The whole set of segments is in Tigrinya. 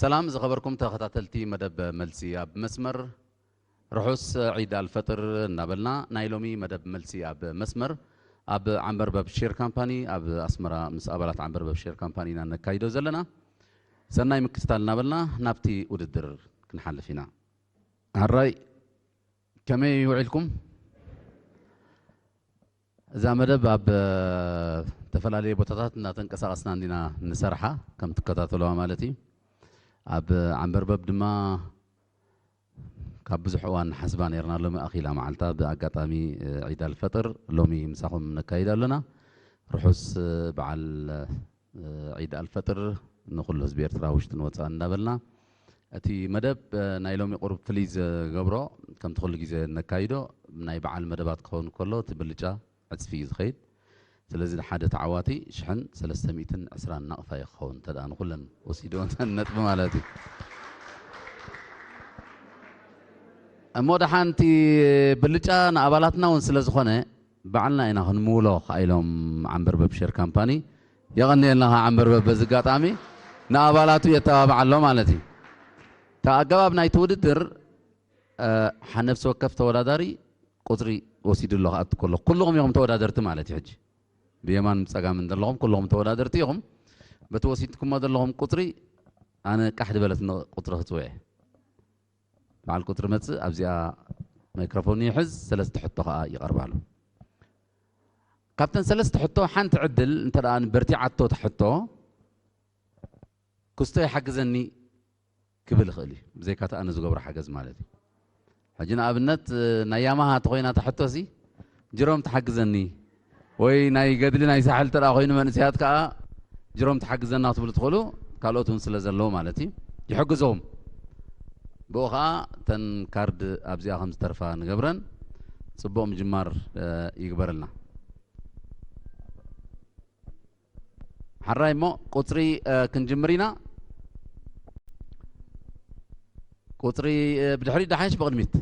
ሰላም ዝኸበርኩም ተኸታተልቲ መደብ መልሲ ኣብ መስመር፣ ርሑስ ዒድ ኣልፈጥር እናበልና፣ ናይ ሎሚ መደብ መልሲ ኣብ መስመር ኣብ ዓንበርበብ ሼር ካምፓኒ ኣብ ኣስመራ ምስ ኣባላት ዓንበርበብ ሼር ካምፓኒ ኢና ነካይዶ ዘለና። ሰናይ ምክትታል እናበልና ናብቲ ውድድር ክንሓልፍ ኢና። ሕራይ፣ ከመይ ውዒልኩም? እዛ መደብ ኣብ፣ እ፣ ዝተፈላለዩ ቦታታት እናተንቀሳቐስና እንዲና ንሰርሓ፣ ከም ትከታተሉዋ ማለት እዩ። ኣብ ዓንበርበብ ድማ ካብ ብዙሕ እዋን ንሓስባ ነይርና፣ ሎሚ ኣኺላ መዓልታ። ብኣጋጣሚ፣ እ፣ ዒድ ኣልፈጥር ሎሚ ምሳኹም ነካይድ ኣለና። ርሑስ፣ እ፣ በዓል፣ እ፣ ዒድ ኣልፈጥር ንኹሉ ህዝቢ ኤርትራ ውሽጥን ወጻእን እንዳበልና፣ እቲ መደብ፣ እ፣ ናይ ሎሚ ቁሩብ ፍልይ ዝገብሮ፣ ከምቲ ኩሉ ግዜ ነካይዶ፣ ናይ በዓል መደባት ክኸውን ከሎ እቲ ብልጫ ዕጽፊ እዩ ዝኸይድ። ስለዚ ንሓደ ተዓዋቲ ሽሕን ሰለስተ ሚእትን ዕስራን ናቕፋ እዩ ክኸውን፣ እንተ ደኣ ንኹለን ወሲድዎ እተን ነጥቢ ማለት እዩ። እሞ ደሓን እቲ ብልጫ ንኣባላትና እውን ስለ ዝኾነ፣ ባዕልና ኢና ክንምውሎ፣ ከኣ ኢሎም ዓንበርበብ ሼር ካምፓኒ። የቐንየልና ከኣ ዓንበርበብ በዚ ኣጋጣሚ ንኣባላቱ የተባብዕ ኣሎ ማለት እዩ። እታ ኣገባብ ናይቲ ውድድር፣ እ፣ ሓ-፣ ነፍሲ ወከፍ ተወዳዳሪ ቁጽሪ ወሲዱ ኣሎ ክኣቱ ከሎ። ኩልኹም ኢኹም ተወዳደርቲ ማለት እዩ። ሕጂ ብየማን ብጸጋምን ዘለኹም ኩልኹም ተወዳደርቲ ኢኹም። በቲ ወሲድኩሞ ዘለኹም ቁጽሪ ኣነ ቃሕ ዝበለት ን-፣ ቁጽሪ ክጽውዕ እየ። በዓል ቁጽሪ መጽእ ኣብዚኣ ማይክሮፎን ይሕዝ፣ ሰለስተ ሕቶ ከኣ ይቐርባሉ። ካብተን ሰለስተ ሕቶ ሓንቲ ዕድል እንተ ደኣ በርቲዓቶ እታ ሕቶ፣ ክስቶ ይሓግዘኒ ክብል ይኽእል እዩ፣ ብዘይካ እቲ ኣነ ዝገብሮ ሓገዝ ማለት እዩ። ሕጂ ንኣብነት፣ እ፣ ናይ ያማሃ እንተኾይና እታ ሕቶሲ፣ ጅሮም ትሓግዘኒ፣ ወይ ናይ ገድሊ ናይ ሳሕል እንተ ደኣ ኮይኑ መንእሰያት ከኣ ጅሮም ትሓግዘና ክትብሉ ትኽእሉ፣ ካልኦት እውን ስለ ዘለዉ ማለት እዩ። ይሕግዞም። ብኡ ኸኣ እተን ካርድ ኣብዚኣ ከም ዝተርፋ ንገብረን። ጽቡቕ ምጅማር፣ እ፣ ይግበረልና። ሓራይ እሞ ቁጽሪ፣ እ፣ ክንጅምር ኢና። ቁጽሪ፣ እ፣ ብድሕሪት ደሓንሽ ብቕድሚት?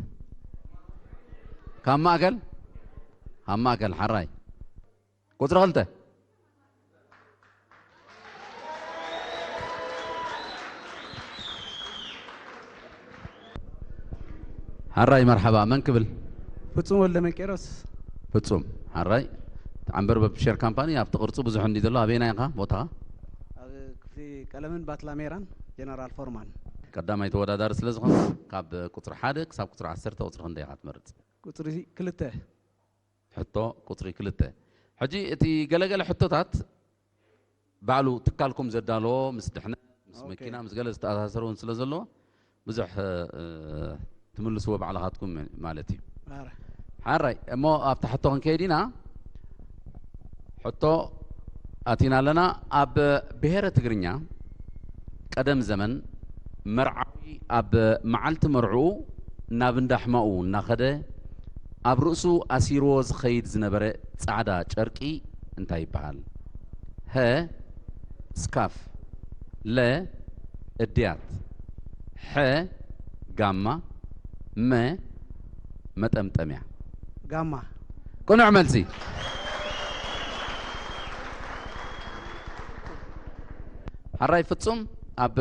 ካብ ማእከል? ካብ ማእከል፣ ሓራይ። ቁጽሪ ክልተ። ሓራይ መርሓባ፣ መን ክብል? ፍጹም ወልደ መንቄሮስ። ፍጹም፣ ሓራይ። ዓንበርበብ ሼር ካምፓኒ ኣብቲ ቅርጹ ብዙሕ እንዲ ዘሎ፣ ኣበየናይ ኢኻ ቦታኻ? ኣብ ክፍሊ ቀለምን ባትላሜራን ጀነራል ፎርማን። ቀዳማይ ተወዳዳሪ ስለ ዝኾንካ፣ ካብ ቁጽሪ ሓደ ክሳብ ቁጽሪ ዓሰርተ ቁጽሪ ክንደይ ኢኻ ትመርጽ? ቁጽሪ ክልተ። ሕቶ ቁጽሪ ክልተ። ሕጂ እቲ ገለገለ ሕቶታት ባዕሉ ትካልኩም ዘዳለዎ ምስ ድሕነት፣ ምስ ኦኬ። መኪና፣ ምስ ገለ ዝተኣሳሰረ እውን ስለ ዘለዎ ብዙሕ፣ እ፣ ትምልስዎ ባዕልኻትኩም ማለት እዩ። ኣረ። ሓራይ እሞ ኣብታ ሕቶ ክንከይድ ኢና። ሕቶ ኣቲና ኣለና። ኣብ ብሄረ ትግርኛ ቀደም ዘመን መርዓዊ ኣብ መዓልቲ መርዕኡ ናብ እንዳ ሕማኡ እናኸደ ኣብ ርእሱ ኣሲርዎ ዝኸይድ ዝነበረ ጻዕዳ ጨርቂ እንታይ ይበሃል? ሀ፣ ስካፍ፣ ለ፣ እድያት፣ ሐ፣ ጋማ፣ መ፣ መጠምጠምያ። ጋማ። ቅኑዕ መልሲ። ሓራይ ፍጹም፣ ኣብ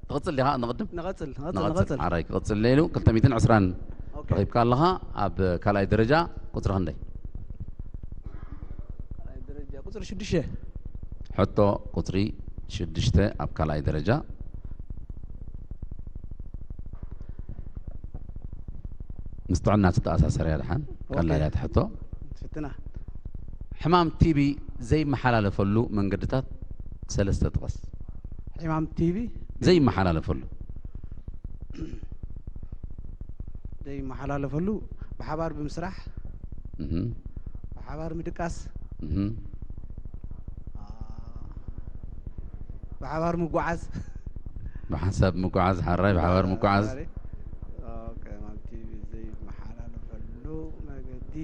ትቕጽል ዲኻ ንቕድም? ንቐጽል፣ ንቐጽል፣ ንቐጽል። ንቐጽል። ሓራይ ክቕጽል ኢሉ ክልተ ሚእትን ዕስራን ኦኬ። ረኺብካ ኣለኻ። ኣብ ካልኣይ ደረጃ ቁጽሪ ክንደይ? ካልኣይ ደረጃ ቁጽሪ ሽዱሽተ። ሕቶ ቁጽሪ ሽዱሽተ ኣብ ካልኣይ ደረጃ። ምስ ጥዕና ትተኣሳሰር እያ፣ ደሓን ኦኬ። ቀላል እያ እታ ሕቶ። ትፍትና። ሕማም ቲቢ ዘይመሓላለፈሉ መንገድታት ሰለስተ ጥቀስ። ሕማም ቲቢ ዘይመሓላለፈሉ። ዘይመሓላለፈሉ ብሓባር ብምስራሕ፣ እህ። ብሓባር ምድቃስ፣ እህ። አ፣ ብሓባር ምጉዓዝ። ብሓንሳብ ምጉዓዝ፣ ሓራይ ብሓባር ምጉዓዝ። ኦኬ፣ ሕማም ቲቢ ዘይመሓላለፈሉ መገዲ።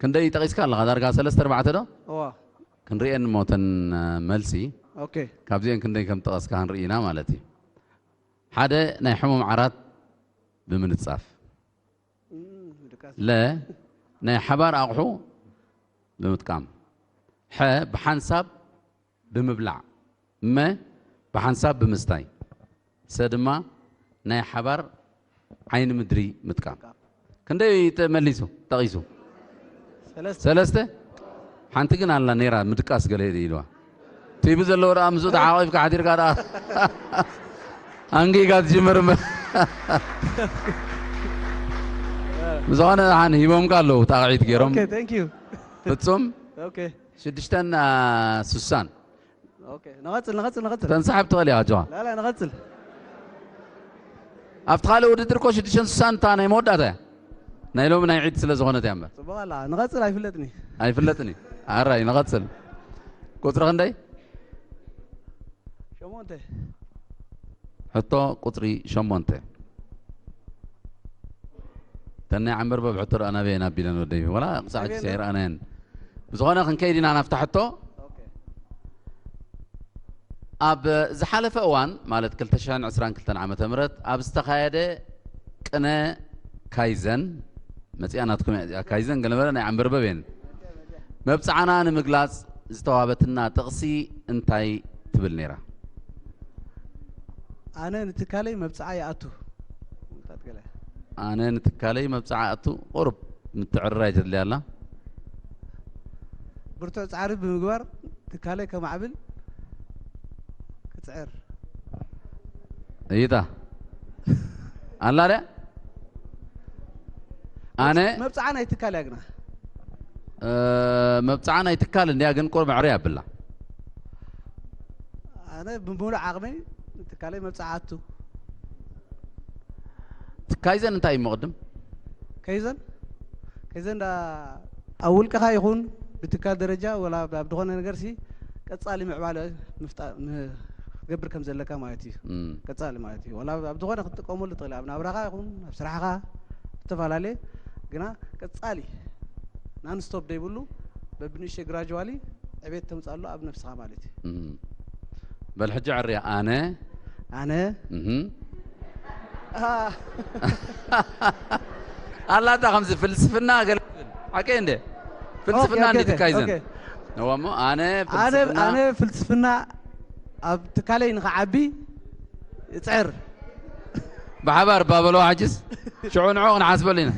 ክንደይ ጠቒስካ ኣለኻ? ዳርጋ ሰለስተ ኣርባዕተ ዶ? እዋ። ክንሪኤን እሞ እተን፣ እ፣ መልሲ። ኦኬ። ካብዚአን ክንደይ ከም ጠቐስካ ክንርኢ ኢና ማለት እዩ። ሓደ፣ ናይ ሕሙም ዓራት ብምንጻፍ። እም፣ ድቃስ። ለ፣ ናይ ሓባር ኣቑሑ ብምጥቃም። ሐ፣ ብሓንሳብ ብምብላዕ፣ መ ብሓንሳብ ብምስታይ፣ ሰ ድማ ናይ ሓባር ዓይኒ ምድሪ ምጥቃም። ክንደይ ተመሊሱ ጠቒሱ? ሰለስተ ሰለስተ። ሓንቲ ግን ኣላ ነይራ ምድቃስ ገለ ኢልዋ። ቲቪ ዘለዎ ደኣ ምስኡ ተሓቒፍካ ሓዲርካ ደኣ ኣንጊጋ ትጅምር እምበር። ብዝኾነ ደሓን ሂቦምካ ኣለዉ ጣቕዒት ገይሮም። Okay, thank you. ፍጹም Okay. ሽዱሽተን ስሳን Okay. ንቐጽል ንቐጽል ንቐጽል። ተንሳሕብ ትኽእል ኢኻ ጀዋ። ላላ ንቐጽል። ኣብቲ ካልእ ውድድር እኮ ሽዱሽተን ስሳን እታ ናይ መወዳእታ እያ። ናይ ሎሚ ናይ ዒድ ስለ ዝኾነት እያ እምበር። ጽቡቕ ኣላ። ንቐጽል ኣይፍለጥኒ። ኣይፍለጥን እዩ። ኣራይ ንቐጽል። ቁጽሪ ክንደይ? ሸሞንተ። ሕቶ ቁጽሪ ሸሞንተ። እተን ናይ ዓንበርበብ ሕቶ ደኣ ናበየን ኣቢለን ወደይ? ወላ ክሳዕ ሕጂ ኣይረኣናየን። ብዝኾነ ክንከይድ ኢና ናብታ ሕቶ። Okay. ኣብ ዝሓለፈ እዋን ማለት ክልተ ሽሕን ዕስራን ክልተን ዓመተ ምህረት ኣብ ዝተኻየደ ቅነ ካይዘን መጽያ ናትኩም እያ እዚኣ። ካይዘን ገለመለ ናይ ዓንበርበብ እየን። መብጽዓና ንምግላጽ ዝተዋበትና ጥቕሲ እንታይ ትብል ነይራ? ኣነ ንትካለይ መብጽዓ ይኣቱ። ምታት ገለ ኣነ ንትካለይ መብጽዓ ኣቱ ቁሩብ ምትዕርራይ ተድልያ ኣላ። ብርቱዕ ጻዕሪ ብምግባር ትካለይ ከማዕብል ክጽዕር። እይታ ኣላ ድያ? ኣነ መብጽዓ ናይ ትካል እያ ግና እ፣ መብጽዓ ናይ ትካል እንድያ ግን ቁሩብ ዕርይ ኣብላ። ኣነ ብምሉእ ዓቕመይ ትካለይ መብጽዓ ኣቱ። ካይዘን እንታይ እዩ ቅድም? ከይዘን ከይዘን ዳ ኣብ ውልቅኻ ይኹን ብትካል ደረጃ ወላ ኣብ ዝኾነ ነገር ሲ ቀጻሊ ምዕባለ ምፍጣ- ም- ክትገብር ከም ዘለካ ማለት እዩ። እም፣ ቀጻሊ ማለት እዩ። ወላ ኣብ ዝኾነ ክትጥቀመሉ ትኽእል፣ ኣብ ናብራኻ ይኹን ኣብ ስራሕኻ ዝተፈላለየ፣ ግና ቀጻሊ non stop ዘይብሉ በብንእሽተይ gradually ዕቤት ተምጻሉ ኣብ ነፍስኻ ማለት እዩ። እም። በል ሕጂ ዕርያ ኣነ ኣነ እህም። አ- ኣላታ ከምዚ ፍልስፍና ገለ ሓቀይ እንደ ፍልስፍና ኦኬ፣ እንዴት ኦኬ፣ ካይዘን ኦኬ። እዋ እሞ ኣነ ኣነ ፍልስፍና ኣነ ፍልስፍና ኣብ ትካለይ ንኽዓቢ እጽዕር። ብሓባር ባበሎ ሓጅስ ሽዑ ንዑ ክንሓስበሉ ኢና።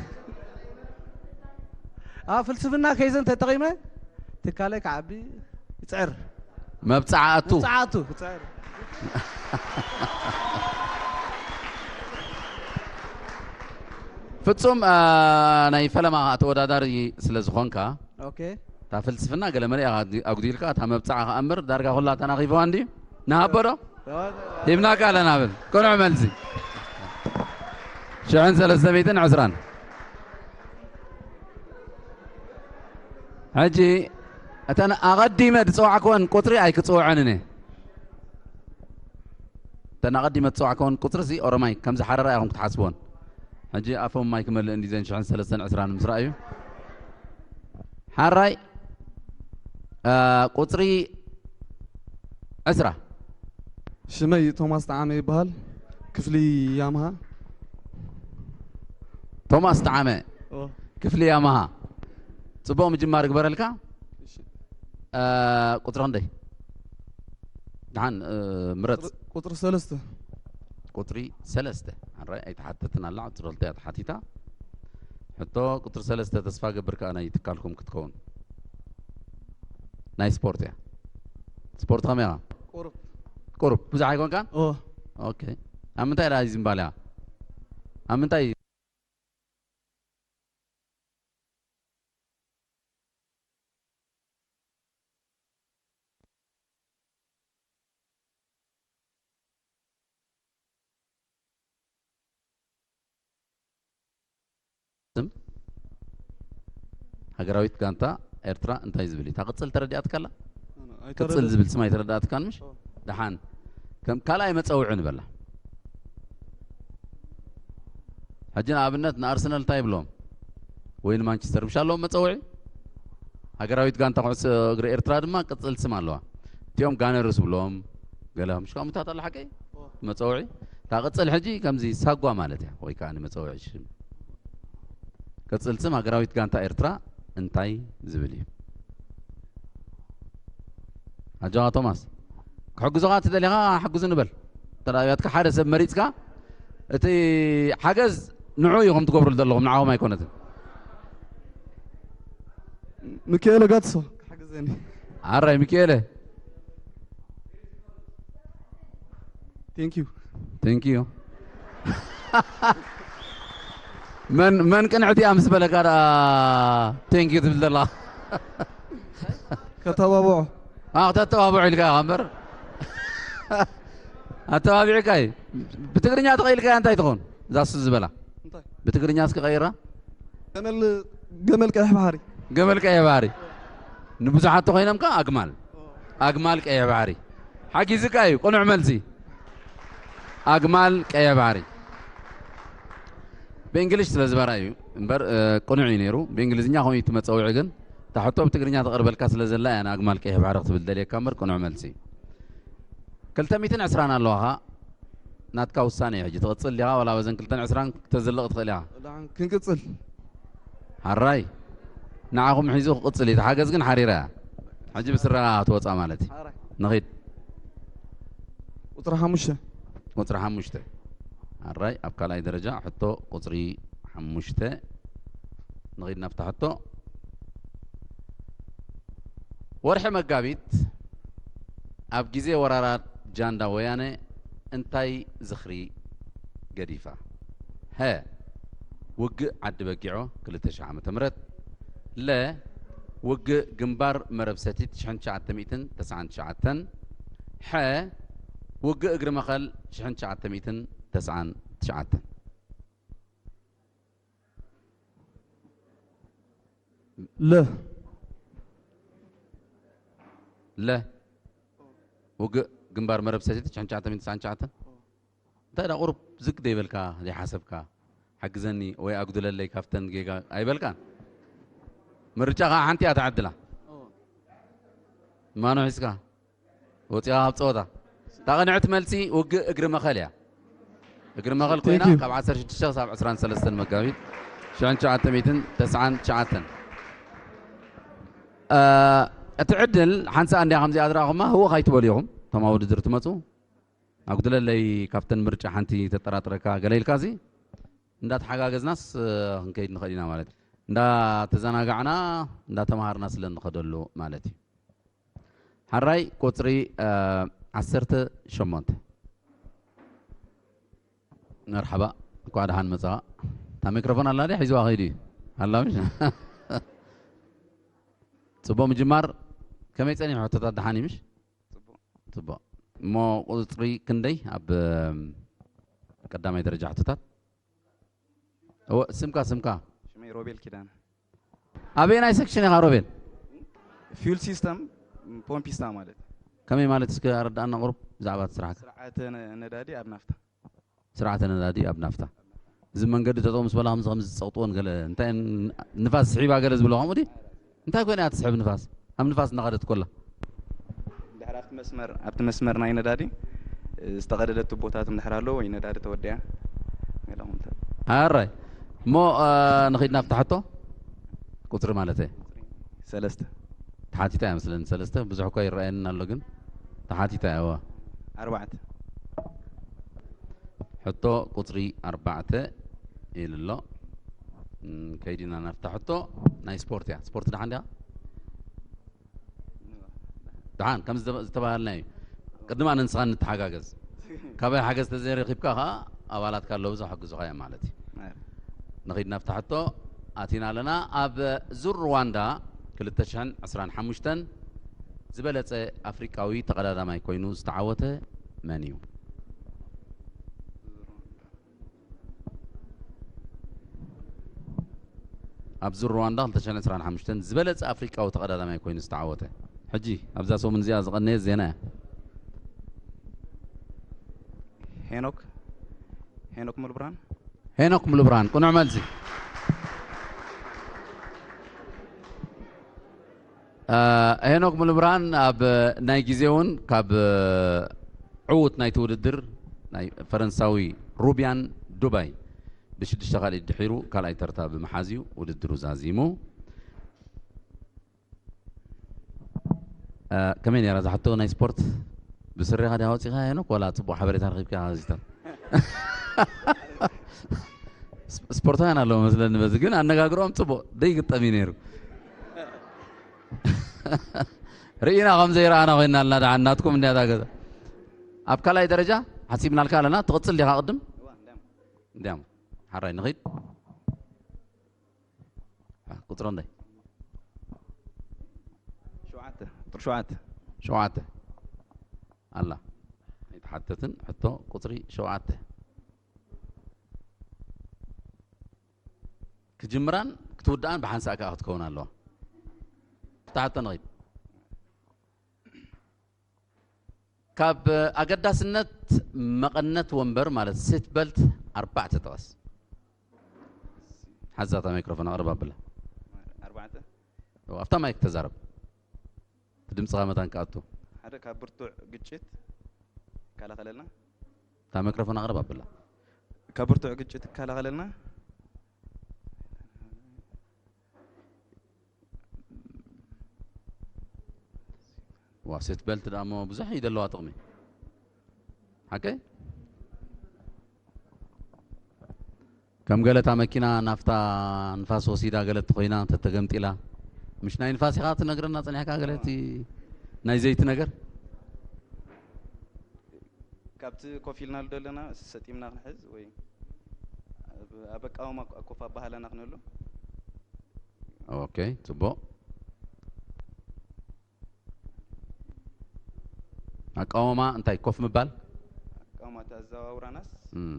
ኣብ ፍልስፍና ከይዘን ተጠቒመ ትካለይ ክዓቢ እጽዕር። መብጻዓቱ ጻዓቱ እጽዕር። ፍጹም አ፣ ናይ ፈለማ ተወዳዳሪ ስለ ዝኾንካ ኦኬ። እታ ፍልስፍና ገለ መለ ኢኻ ኣጉዲልካ እታ መብጻዓ ከኣ እምበር ዳርጋ ኩላ ተናኺፍዋ እንድዩ። ንሃቦ ዶ? ሂብናካ ኣለና ብል ቅኑዕ መልሲ። ሽሕን ሰለስተ ሚእትን ዕስራን። ሕጂ እተን ኣቐዲመ ዝጸዋዕክወን ቁጽሪ ኣይክጽውዐንን እየ። እተን ኣቐዲመ ዝጸዋዕክወን ቁጽሪ ሲ ኦሮማይ ከም ዝሓረራ ኢኹም ክትሓስብዎን። ሕጂ ኣፎም ማይ ክመልእ እንዲ ዘን ሽሕን ሰለስተን ዕስራን ምስ ረኣዩ። ሓራይ ቁፅሪ ዕስራ። ሽመይ ቶማስ ጠዓመ ይበሃል። ክፍሊ ያማሃ። ቶማስ ጠዓመ፣ ኦ፣ ክፍሊ ያማሃ። ፅቡቕ ምጅማር ግበረልካ። ቁፅሪ ክንደይ? ደሓን ምረፅ። ቁፅሪ ሰለስተ። ቁፅሪ ሰለስተ። ሕራይ ኣይተሓተትን ኣላ፣ ቁፅሪ ክልተ እያ ተሓቲታ። ሕቶ ቁፅሪ ሰለስተ፣ ተስፋ ገብር ከኣ ናይ ትካልኩም ክትከውን ናይ ስፖርት እያ። ስፖርት ከመይ ኢኻ? ቁሩብ። ቁሩብ፣ ብዙሕ ኣይኮንካን? ኦ፣ ኦኬ። ኣብ ምንታይ ደኣ እዩ ዝምባልያ? ኣብ ምንታይ? ስም ሃገራዊት ጋንታ ኤርትራ እንታይ ዝብል እዩ? እታ ቅጽል ተረዲኣትካ ኣላ? ቅጽል ኣይተረድእ። ዝብል ስም ኣይተረዳእትካን ምሽ? ኦ። ደሓን ከም ካልኣይ መጸውዒ ንበላ። ሕጂ ንኣብነት ንኣርሰናል እንታይ ይብሎም? ወይ ንማንቸስተር ምሽ ኣለዎም መጸውዒ? ሃገራዊት ጋንታ ኩዕሶ እግሪ ኤርትራ ድማ ቅጽል ስም ኣለዋ። እቲኦም ጋነርስ ብሎም ገለ ምሽ ከምኡታት ኣላ ሓቀይ? መጸውዒ። እታ ቅጽል ሕጂ ከምዚ ሳጓ ማለት እያ፣ ወይ ከኣ ንመጸውዒ ሽም። ቅጽል ስም ሃገራዊት ጋንታ ኤርትራ እንታይ ዝብል እዩ? ኣጆኻ ቶማስ፣ ክሕግዞኻ ትደሊኻ ሓግዙ ንበል። ተዳያትካ ሓደ ሰብ መሪጽካ፣ እቲ ሓገዝ ንዑ ኢኹም ትገብሩ ዘለኹም፣ ንዓኹም ኣይኮነትን። ሚካኤለ ጋትሶ ክሓግዘኒ። ኣራይ ሚካኤለ፣ ቴንክ ዩ። thank you። መን መን ቅንዕቲ እያ ምስ በለካ ደኣ thank you ትብል ዘላ? ከተባብዖ። ኣዎ፣ ከተተባብዖ ኢልካ ኢኻ እምበር። ኣተባቢዕካ እዩ። ብትግርኛ ተቐይልካ እንታይ ትኸውን? እዛ ሱ ዝበላ እንታይ? ብትግርኛ እስኪ ቀይራ። ገመል ገመል ቀይሕ ባሕሪ። ገመል ቀይሕ ባሕሪ። ንብዙሓት ተኾይኖም ከ ኣግማል። ኣግማል ቀይሕ ባሕሪ። ሓጊዝካ እዩ። ቅኑዕ መልሲ። ኣግማል ቀይሕ ባሕሪ። ብእንግሊሽ ስለ ዝበራ እዩ እምበር፣ እ፣ ቅኑዕ እዩ ነይሩ። ብእንግሊዝኛ ኮይኑ እቲ መጸውዒ ግን፣ እታ ሕቶ ብትግርኛ ተቐርበልካ ስለ ዘላ እያ ንኣግማል ቀይሕ ባሕሪ ክትብል ደልየካ እምበር ቅኑዕ መልሲ እዩ። ክልተ ሚእትን ዕስራን ኣለዋኻ። ናትካ ውሳኔ እዩ። ሕጂ ትቕጽል ዲኻ ዋላ በዘን ክልተን ዕስራን ክተዝልቕ ትኽእል ኢኻ? ደሓን ክንቅጽል። ሓራይ ንዓኹም ሒዙ ክቕጽል እዩ። እቲ ሓገዝ ግን ሓሪራ እያ። ሕጂ ብስረኻ ክትወጻ ማለት እዩ። ሓራይ። ንኺድ። ቁጽሪ ሓሙሽተ። ቁጽሪ ሓሙሽተ። ሓራይ ኣብ ካልኣይ ደረጃ ሕቶ ቁጽሪ ሓሙሽተ። ንኺድ ናብታ ሕቶ። ወርሒ መጋቢት ኣብ ግዜ ወራራት ጃንዳ ወያነ እንታይ ዝኽሪ ገዲፋ? ሀ፣ ውግእ ዓዲ በጊዖ ክልተ ሺሕ ዓመተ ምህረት። ለ፣ ውግእ ግንባር መረብ ሰቲት ሽሕን ትሽዓተ ሚእትን ተስዓን ትሽዓተን። ሐ፣ ውግእ እግሪ መኸል ሽሕን ትሽዓተ ሚእትን ተስዓን ትሽዓተን። ለ። ለ፣ ውግእ ግንባር መረብ ሰቲት ሽሕን ትሽዓተ ሚእትን ተስዓን ትሽዓተን። እንታይ ደኣ ቁሩብ ዝግ ደይበልካ ዘይሓሰብካ፣ ሓግዘኒ ወይ ኣጉድለለይ ካብተን ጌጋ ኣይበልካን? ምርጫ ኸዓ ሓንቲ እያ ትዓድላ። ማኖ ሒዝካ ወፂኻ ካብ ፀወታ። እታ ቅንዕቲ መልሲ ውግእ እግሪ መኸል እያ። እግሪ መኸል ኮይና Thank you። ካብ ዓሰርተ ሽዱሽተ ክሳብ ዕስራን ሰለስተን መጋቢት ሽሕን ትሽዓተ ሚእትን ተስዓን ትሽዓተን። እ፣ እቲ ዕድል ሓንሳእ እንድያ ከምዚኣ ዝረኣኹማ ህወኽ ኣይትበሉ ኢኹም። እቶም ኣብ ውድድር ትመፁ ኣጉድለለይ ካብተን ምርጫ ሓንቲ ተጠራጥረካ ገለ ኢልካ እዚ እንዳተሓጋገዝናስ፣ እ፣ ክንከይድ ንኽእል ኢና ማለት እዩ። እንዳተዘናጋዕና እንዳተምሃርና ስለ እንኸደሉ ማለት እዩ። ሓራይ ቁፅሪ፣ እ፣ ዓሰርተ ሸሞንተ። መርሓባ፣ እንኳዕ ደሓን መጻኻ። እታ ሚክሮፎን ኣላ ድያ? ሒዝዋ ከይዱ እዩ። ኣላ ምሽ? ጽቡቕ ምጅማር። ከመይ ጸኒሑ ሕቶታት? ደሓን እዩ ምሽ? ጽቡቕ። ጽቡቕ። እሞ ቁጽሪ ክንደይ ኣብ፣ እም፣ ቀዳማይ ደረጃ ሕቶታት? እወ፣ ስምካ፣ ስምካ። ሽመይ ሮቤል ኪዳነ። ኣበየናይ ሴክሽን ኢኻ ሮቤል? ፊውል ሲስተም፣ ፖምፒስታ ማለት። ከመይ ማለት እስከ ኣረዳእና ቁሩብ ብዛዕባ እቲ ስራሕካ። ስርዓተ ነ-፣ ነዳዲ ኣብ ናፍታ። ስርዓተ ነዳዲ ኣብ ናፍታ። እዚ መንገዲ ጠጠው ምስ በላ ከምዚ ከምዚ ዝጸቕጥዎን ገለ እንታይ ን-፣ ንፋስ ስሒባ ገለ ዝብሎ ከምኡ ድዩ? እንታይ ኮይና እያ ትስሕብ ንፋስ? ኣብ ንፋስ እናኸደት ኮላ። ድሕሪ ኣብቲ መስመር፣ ኣብቲ መስመር ናይ ነዳዲ ዝተቐደደ ቱቦታት እንድሕር ኣሎ ወይ ነዳዲ ተወዲኣ ገለ ከምኡ። ኣራይ። እሞ፣ እ፣ ንኺድ ናብቲ ሕቶ። ቁጽሪ ማለት እየ። ሰለስተ። ተሓቲታ እያ መስለኒ። ሰለስተ ብዙሕ እኳ ይረኣየኒ ኣሎ ግን ተሓቲታ እያ። እዋ። ኣርባዕተ። ሕቶ ቁጽሪ ኣርባዕተ ኢሉ ኣሎ። እም፣ ከይዲና ናብታ ሕቶ ናይ ስፖርት እያ። ስፖርት ደሓን ዲኻ? ደሓን ከም ዝተ-፣ ዝተባሃልና እዩ። ቅድም ኣነ ንስኻ ንተሓጋገዝ። ካባይ ሓገዝ ተዘይረኺብካ ኸዓ ኣባላትካ ኣለዉ ዝሕግዙኻ እዮም ማለት እዩ። ኣይ። ንኺድ ናብታ ሕቶ ኣቲና ኣለና። ኣብ ዙር ሩዋንዳ ክልተ ሽሕን ዕስራን ሓሙሽተን ዝበለጸ ኣፍሪቃዊ ተቐዳዳማይ ኮይኑ ዝተዓወተ መን እዩ? ኣብ ዙር ሩዋንዳ ክልተ ሽሕን ዕስራን ሓሙሽተን ዝበለጸ ኣፍሪቃዊ ተቐዳዳማይ ኮይኑ ዝተዓወተ። ሕጂ ኣብዛ ሰሙን እዚኣ ዝቐነየት ዜና እያ። ሄኖክ፣ ሄኖክ ሙሉብርሃን። ሄኖክ ሙሉብርሃን፣ ቅኑዕ መልሲ። አ፣ ሄኖክ ሙሉብርሃን ኣብ ናይ ግዜ እውን ካብ ዕዉት ናይቲ ውድድር ናይ ፈረንሳዊ ሩብያን ዱባይ ብሽዱሽተ ካልኢት ድሒሩ ካልኣይ ተርታ ብምሓዝ እዩ ውድድሩ ዛዚሙ። ከመይ ነይራ እዛ ሕቶ ናይ ስፖርት? ብስሪኻ ዲኻ ወፂኻ ሄኖክ፣ ዋላ ፅቡቕ ሓበሬታ ረኺብካ ዝታት? ስፖርታውያን ኣለዉ መስለኒ፣ በዚ ግን ኣነጋግሮም ፅቡቕ ደይግጠም እዩ ነይሩ። ርኢና ከም ዘይረኣና ኮይና ኣለና። ደሓን ናትኩም እንዲያ እዛ ገዛ። ኣብ ካልኣይ ደረጃ ሓሲብናልካ ኣለና። ትቕፅል ዲኻ ቅድም? እንዲያም ሓራይ ንኺድ። ቁፅሪ እንታይ? ሸውዓተ፣ ቁፅሪ ሸውዓተ። ሸውዓተ ኣላ ኣይተሓተትን። ሕቶ ቁፅሪ ሸውዓተ ክጅምራን ክትውድኣን ብሓንሳእ ከዓ ክትከውን ኣለዋ። ብታ ሕቶ ንኺድ። ካብ ኣገዳስነት መቐነት ወንበር ማለት ሴት በልት ኣርባዕተ ጥቐስ። ሓዛታ ማይክሮፎን ኣቕርብ ኣብላ። ኣርባዕተ ኣብታ ማይክ ተዛረብ። እቲ ድምፅኻ መታን ክኣቱ። ሓደ ካብ ብርቱዕ ግጭት ይከላኸለልና። እታ ማይክሮፎን ኣቕርብ ኣብላ። ካብ ብርቱዕ ግጭት ይከላኸለልና። ዋ ሴት በልት ደኣ እሞ ብዙሕ እዩ ዘለዋ ጥቕሚ። ሓቀይ? ከም ገለታ መኪና ናፍታ ንፋስ ወሲዳ ገለት ኮይና ተተገምጢላ። ምሽ ናይ ንፋስ ኢኻ ትነግረና ጸኒሕካ ገለቲ ናይ ዘይቲ ነገር? ካብቲ ኮፍ ኢልና ደለና ሰጢምና ክንሕዝ ወይ ኣብ ኣቃውማ ኮፍ ኣባሃላና ክነሉ። ኦኬ፣ ጽቡቕ። ኣቃውማ እንታይ ኮፍ ምባል? ኣቃውማ ተዘዋውራናስ እም።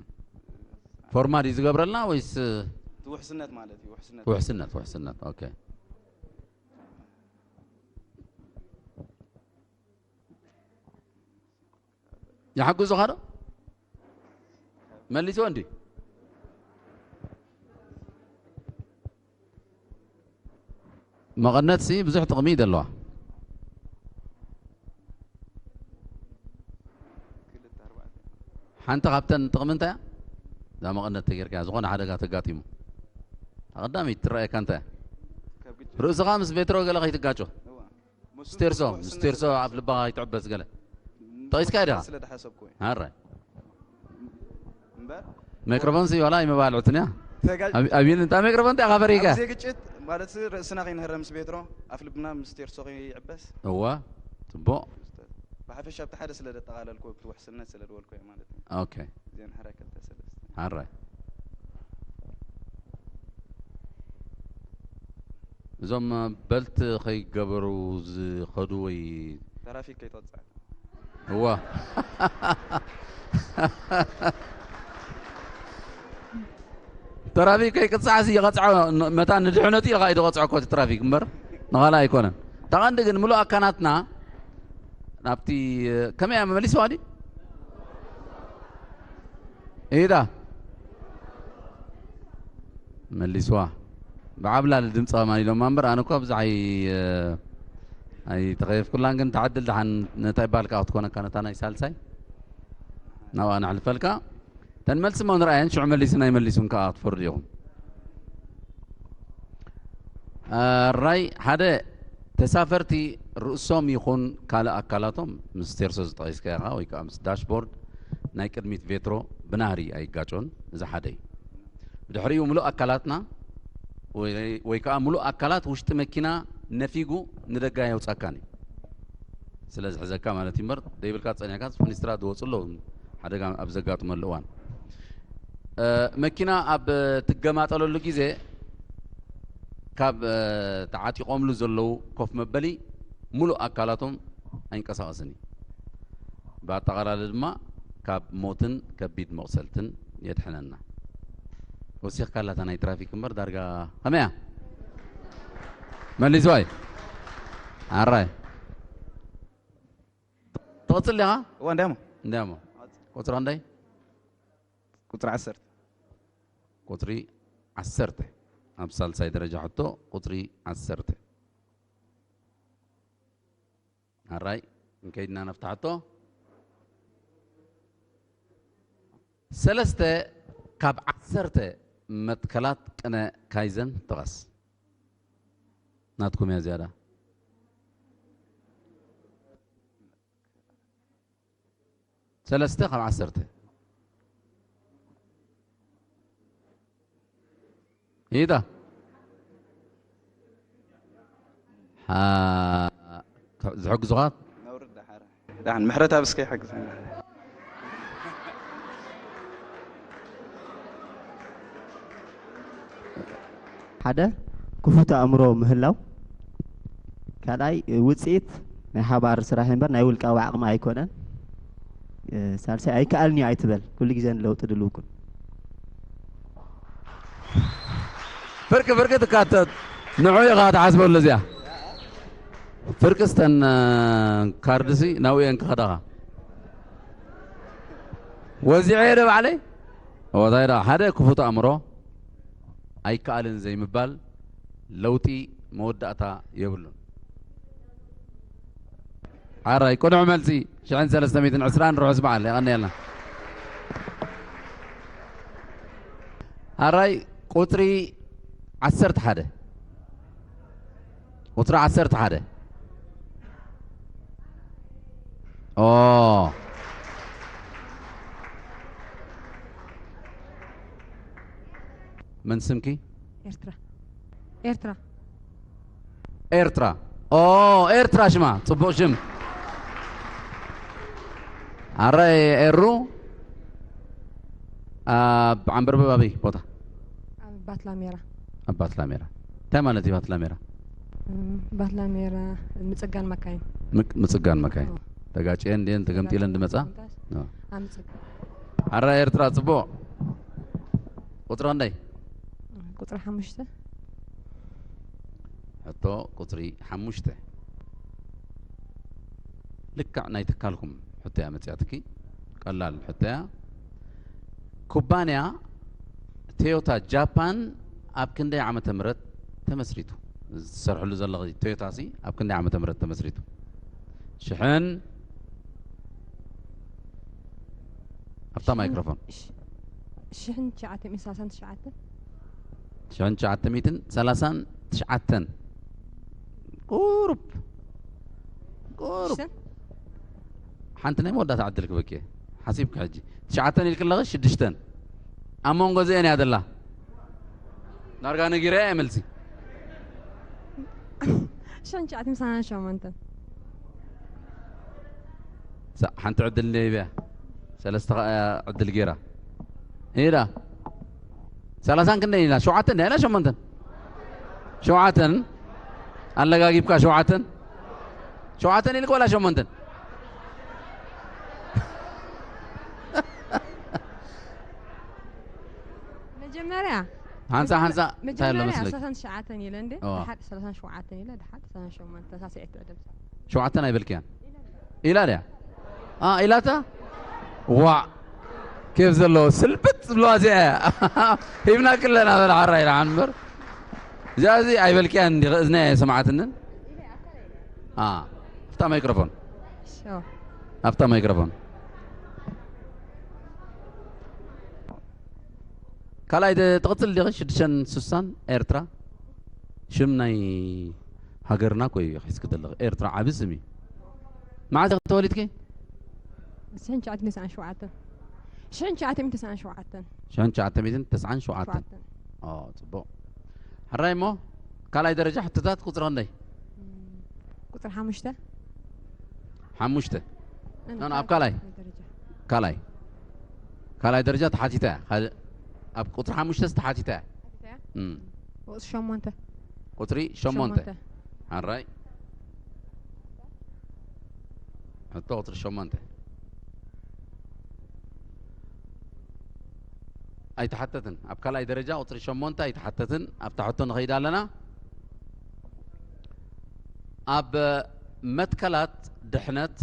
ፎርማ ድዩ ዝገብረልና ወይስ እቲ ውሕስነት ማለት እዩ። ውሕስነት ውሕስነት? ውሕስነት። ኦኬ። ይሓግዙኻ ዶ? መሊስዎ እንዲ? መቐነትሲ ብዙሕ ጥቕሚ እዩ ዘለዋ። ሓንቲ ካብተን ጥቕሚ እንታይ እያ? እዛ መቐነት ተጌርካ ዝኾነ ሓደጋ ተጋጢሙ ኣቐዳሚት ትረኣየካ እንታይ እያ? ርእስኻ ምስ ቬትሮ ገለ ከይትጋጮ። ስቴርሶ ስቴርሶ ኣብ ልባኻ ይትዕበስ ገለ ጠቒስካ ዲኻ? ስለ ዝሓሰብኩ እዩ ኣራይ እምበር ማይክሮፎን ሲ ዋላ ይመባልዑትን እያ ተጋ- ኣብይን እንታ ማይክሮፎን እንታይ ካፈሪካ ኣብ ግዜ ግጭት ማለት ርእስና ከይንህረ ምስ ቤትሮ ኣፍ ልብና ምስ ቴርሶ ከይዕበስ እዋ ጽቡቕ ብሓፈሻ ኣብቲ ሓደ ስለ ደጠቓለልኩ ኣብቲ ውሕስነት ስለ ዝበልኩ እየ ማለት እዩ። ኦኬ እዚአን ሕራይ ክልተ ሰለስተ ሓራይ እዞም በልት ከይገበሩ ዝኸዱ ወይ ተራፊክ ከይትቐፅዕ እዋ ተራፊክ ከይቅፃዕሲ ይቐፅዖ መታ ንድሕነቱ ኢልካ እዩ ዝቐፅዖ ኮቲ ትራፊክ እምበር ንኻላ ኣይኮነን። ተቐንዲ ግን ምሉእ ኣካናትና ናብቲ ከመይ እያ መመሊስዋ ድዩ ኢዳ መሊስዋ ብዓብላሊ ድምፂ ከማን ኢሎማ እምበር ኣነ እኳ ብዙሕ ኣይ ኣይተኸየፍኩላን ግን ተዓድል ደሓን ነታ ይበሃል ከዓ ክትኮነካ ነታ ናይ ሳልሳይ ናብኣ ነሕልፈልካ ተን መልሲ እሞ ንርኣየን ሽዑ መሊስን ኣይመሊሱን ከዓ ክትፈርዱ ኢኹም ራይ ሓደ ተሳፈርቲ ርእሶም ይኹን ካልእ ኣካላቶም ምስ ቴርሶ ዝጠቒስካዮ ኢኻ ወይ ከዓ ምስ ዳሽቦርድ ናይ ቅድሚት ቬትሮ ብናህሪ ኣይጋጮን። እዚ ሓደ እዩ። ብድሕሪኡ ምሉእ ኣካላትና ወይ ከዓ ምሉእ ኣካላት ውሽጢ መኪና ነፊጉ ንደገ ኣየውፃካን እዩ። ስለ ዝሕዘካ ማለት እዩ እምበር ደይብልካ ፀኒሕካ ፍኒስትራ ዝወፁ ኣለዉ ሓደጋ ኣብ ዘጋጥመሉ እዋን መኪና ኣብ ትገማጠለሉ ግዜ ካብ ተዓጢቖምሉ ዘለዉ ኮፍ መበሊ ሙሉእ ኣካላቶም ኣይንቀሳቐስን እዩ። ብኣጠቓላሊ ድማ ካብ ሞትን ከቢድ መቑሰልትን የድሕነና። ወሲኽካ ኣላታ ናይ ትራፊክ እምበር ዳርጋ ከመያ መሊስዋይ ኣራይ ትቕፅል ዲኻ? እዋ እንዳሞ እንዳሞ ቁፅራ እንዳይ ቁፅሪ ዓሰርተ ቁፅሪ ዓሰርተ ኣብ ሳልሳይ ደረጃ ሕቶ ቁፅሪ ዓሰርተ ኣራይ እንከይድና ነፍታ ሕቶ ሰለስተ ካብ ዓሰርተ መትከላት ቅነ ካይዘን ጥቐስ ናትኩም እያ ዝያዳ ሰለስተ ካብ ዓሰርተ። ይዳ። ሓ-፣ ዝሕግዙኻ? ነውሪ ደሓር። ደሓን ምሕረት ኣብ እስከ ይሕግዘና። ሓደ ክፉት ኣእምሮ ምህላው፣ ካልኣይ ውፅኢት ናይ ሓባር ስራሕ እምበር ናይ ውልቃዊ ዓቕሚ ኣይኮነን። ሳልሳይ ኣይከኣልን እዩ ኣይትበል፣ ኩሉ ግዜ ንለውጢ ድልው ኩን። ፍርቂ ፍርቂ ትካተት ንዑ ኢኻ ትሓስበሉ እዚኣ። ፍርቂ ስተን ካርድሲ ናብኡ እየን ክኸዳኻ። ወዚዐ እየ ዶ ባዕለይ? ወታይ ደኣ ሓደ ክፉት ኣእምሮ ኣይከኣልን ዘይምባል ለውጢ መወዳእታ የብሉን። ሓራይ ቅኑዕ መልሲ። ሽሕን ሰለስተ ሚእትን ዕስራን ርሑስ በዓል። የቐንየልና። ሓራይ ቁፅሪ ዓሰርተ ሓደ። ቁፅሪ ዓሰርተ ሓደ። ኦ። መን ስምኪ? ኤርትራ ኤርትራ ኤርትራ። ኦ፣ ኤርትራ ሽማ፣ ጽቡቕ ሽም። ኣረ ኤሩ፣ ኣብ ዓንበርበብ ኣበይ ቦታ? ኣብ ባትላሜራ ኣብ ባትላሜራ። እንታይ ማለት እዩ ባትላሜራ? እም፣ ባትላሜራ ምጽጋን መካይን ምቅ- ምጽጋን መካይን። ኦ። ተጋጭየን ድየን ተገምጢለን ድመጻ? ኦ። ኣብ ምጽጋን ኣረ ኤርትራ ጽቡቕ። ቁጽሪ ክንደይ? ቁጽሪ ሓሙሽተ ሕቶ ቁጽሪ ሓሙሽተ። ልክዕ ናይ ትካልኩም ሕቶ እያ መጽያትኪ። ቀላል ሕቶ እያ። ኩባንያ ቶዮታ ጃፓን ኣብ ክንደይ ዓመተ ምህረት ተመስሪቱ? ዝሰርሕሉ ዘለኺ ቶዮታ ሲ ኣብ ክንደይ ዓመተ ምህረት ተመስሪቱ? ሽሕን ኣብታ ማይክሮፎን ሽሕን ትሽዓተ ሚእትን ሰላሳን ትሽዓተን ሽሕን ትሽዓተ ሚእትን ሰላሳን ትሽዓተን። ቁሩብ ቁሩብ ሓንቲ ናይ መወዳእታ ዕድል ክበኪ ሓሲብኪ ሕጂ ትሽዓተን ኢልክለኺ ሽዱሽተን ኣብ መንጎ እዚአን እያ ዘላ። ዳርጋ ነጊረ እየ መልሲ። ሽሕን ትሽዓተ ሚእትን ሰላሳን ሸሞንተን ሓንቲ ዕድል እንደ ሂበያ ሰለስተ ዕድል ገይራ ኢዳ ሰላሳን ክንደይ ኢላ ሸውዓተን ኢላ ሸሞንተን ሸውዓተን ኣለጋጊብካ ሸውዓተን ሸውዓተን ኢልክ ወላ ሸሞንተን መጀመርያ ሓንሳ ሓንሳ እንታይ ኣሎ መጀመርያ መስለክ ሰላሳን ትሽዓተን ኢለ እንዴ እዋ። ድሓር ሰላሳን ሸውዓተን ኢለ ድሓር ሰላሳን ሸሞንተን ሳስዒት ትዕድም ሸውዓተን ኣይበልክያን ኢላ ድያ አ ኢላታ ዋ ኬፍ ዘለዎ ስልብጥ ዝብለዋ እዚኣ እያ ሂብና ክለና በላ ሓራ ኢላ እምበር እዚኣ እዚ ኣይበልክያን እንዲ እዝና እየ ሰማዓትንን አ ኣብታ ማይክሮፎን ሸው ኣብታ ማይክሮፎን ካልኣይ ትቕፅል ዲኺ ሽዱሽተን ስሳን ኤርትራ ሽም ናይ ሃገርና ኮ እዩ ሒዝኪ ዘለኺ ኤርትራ ዓቢ ስም እዩ መዓዝ ኢኺ ተወሊድኪ ሽሕን ትሽዓተ ሚእትን ተስዓን ሸውዓተን ሽሕን ትሽዓተ ሚእትን ተስዓን ሸውዓተን ሽሕን ትሽዓተ ሚእትን ተስዓን ሸውዓተን ሸውዓተን ኦ ጽቡቕ ሕራይ እሞ ካልኣይ ደረጃ ሕቶታት ቁፅሪ ክንደይ ቁፅሪ ሓሙሽተ ሓሙሽተ እ፣ ኖ፣ ኖ፣ ኣብ ካልኣይ። ደረጃ ካልኣይ ካልኣይ ደረጃ ተሓቲታ እያ ካልእ ኣብ ቁፅሪ ሓሙሽተስ ተሓቲታ እያ ተሓቲታ እያ? እም። ቁፅሪ ሸሞንተ ቁፅሪ ሸሞንተ ሸሞንተ። ሓራይ ሕቶ ቁፅሪ ሸሞንተ ኣይተሓተትን ኣብ ካልኣይ ደረጃ ቁፅሪ ሸሞንተ ኣይተሓተትን ኣብታ ሕቶ ንኸይድ ኣለና ኣብ መትከላት ድሕነት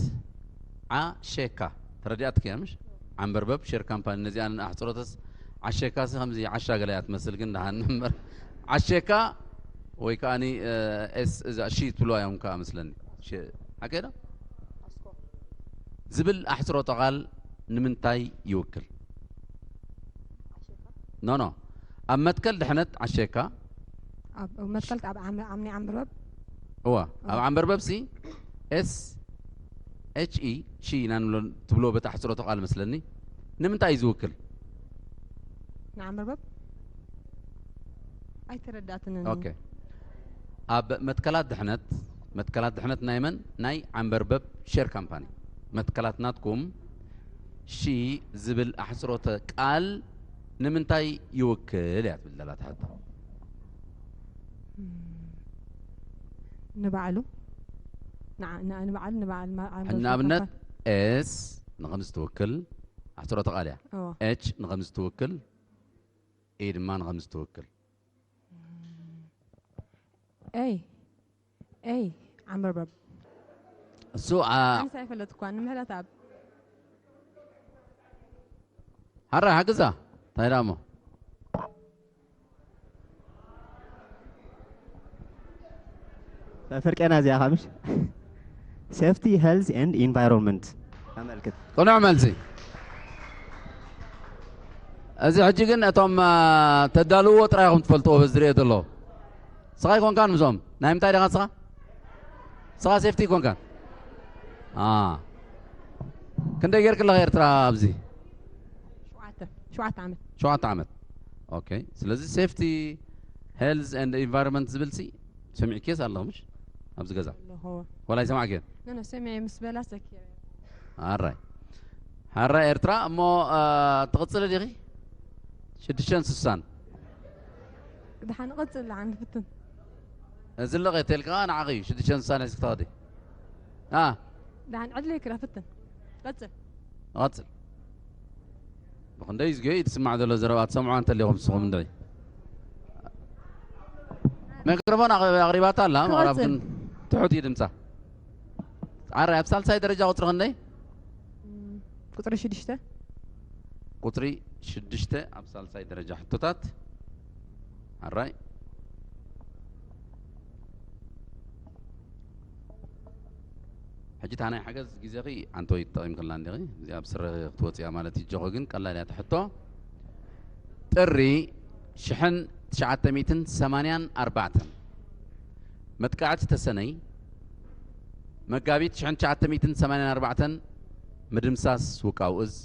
ዓሼካ ተረዲኣትኪ እያ ምሽ ዓንበርበብ ሼር ካምፓኒ ነዚኣን ኣሕፅሮተስ ዓሼካ ሲ ከምዚ ዓሻ ገለ እያ ትመስል ግን ደሃን እምበር ዓሼካ ወይ ከዓ ኤስ እዛ ሺ ትብልዋ እዮም ከዓ መስለኒ ሓቂ ዶ ዝብል ኣሕፅሮተ ቃል ንምንታይ ይውክል ኖ ኖ ኣብ መትከል ድሕነት ዓሼካ ኣብ መትከልቲ ኣብ ዓም- ዓምኒ ዓንበርበብ እዋ ኣብ ዓንበርበብ ሲ ኤስ ኤች ኢ ሺ ኢና ንብሎ፣ ትብሎ በታ ሕጽሮተ ቃል መስለኒ። ንምንታይ እዩ ዝውክል? ንዓንበርበብ ኣይተረዳእትንን። ኦኬ። ኣብ መትከላት ድሕነት፣ መትከላት ድሕነት ናይ መን? ናይ ዓንበርበብ ሼር ካምፓኒ። መትከላት ናትኩም ሺ ዝብል ኣሕጽሮተ ቃል ንምንታይ ይውክል እያ ትብል ዘላ እታ ሕቶ። ንባዕሉ ንዓ- ንዓ- ንባዕሉ ንባዕል ማ- ዓንበርበብ ንኣብነት ካምፓኒ። ኤስ ንኸምዚ ትውክል ኣሕጽሮተ ቃል እያ። እዎ። ኤች ንኸምዚ ትውክል፣ ኢ ድማ ንኸምዚ ትውክል። ኤይ ኤይ ዓንበርበብ እሱ ኣ- ኣንሳ ይፈለጥኳ ንምሕረት ኣብ ሓራ ሓግዛ እንታይ ደኣ እሞ ፍርቄና እዚኣ ኻምሽ safety health and environment ተመልክት። ቅኑዕ መልሲ። እዚ ሕጂ ግን እቶም አ፣ ተዳልውዎ ጥራይ ኢኹም ትፈልጥዎ በዚ ዝሪኦ ዘሎ። ስኻ ኣይኮንካን ምስኦም ናይ ምንታይ ዲኻ ስኻ? ስኻ ሴፍቲ ኣይኮንካን። አ፣ ክንደይ ጌርክለኻ ኤርትራ ኣብዚ? ሸውዓተ ሸውዓተ ዓመት ሸውዓተ ዓመት። ኦኬ። ስለዚ ሴፍቲ ሄልዝ ኤንድ ኢንቫይሮንመንት ዝብል ሲ ሰሚዕክየስ ኣለኹ ምሽ ኣብዚ ገዛ ኣለኹ። ወላ ይሰማዕክዮ? ኖ ኖ ሰሚዐ ምስ በላ ሰኪረ። ኣራይ ሓራይ ኤርትራ እሞ አ፣ ትቕጽሊ ዲኺ? ሽዱሽተን ስሳን ድሓን ቀጽል ድሓን ንፍትን። እዚ ለቐ ተልካ ንዓኺ ሽዱሽተን ስሳን ሒዝኪ ትኸዲ። አ ድሓን ዕድል ይክራ ፍትን። ቀጽል። ቐጽል። ብኽንደይ ዝገይ ዝስማዕ ዘሎ ዘረባ ትሰምዑ እንተሊኹም ንስኹም እንድዒ። ማይክሮፎን ኣቕ- ኣቕሪባታ ኣላ ምቕራብ ክቐጽል። ግን ትሑት እዩ ድምጻ። ዓራይ ኣብ ሳልሳይ ደረጃ ቁጽሪ ክንደይ? ቁጽሪ ሽዱሽተ ቁጽሪ ሽዱሽተ ኣብ ሳልሳይ ደረጃ ሕቶታት። ዓራይ ሕጂ እታ ናይ ሓገዝ ግዜኺ ኣንቶይ ትጠቒምክላ እንዲኺ እዚኣ ኣብ ስረ ክትወፅያ ማለት እዩ። ጆኾ ግን ቀላል እያ ትሕቶ። ጥሪ ሽሕን ትሽዓተ ሚእትን ሰማንያን ኣርባዕተን መጥቃዕቲ ተሰነይ መጋቢት ሽሕን ትሽዓተ ሚእትን ሰማንያን ኣርባዕተን ምድምሳስ ውቃው እዝ፣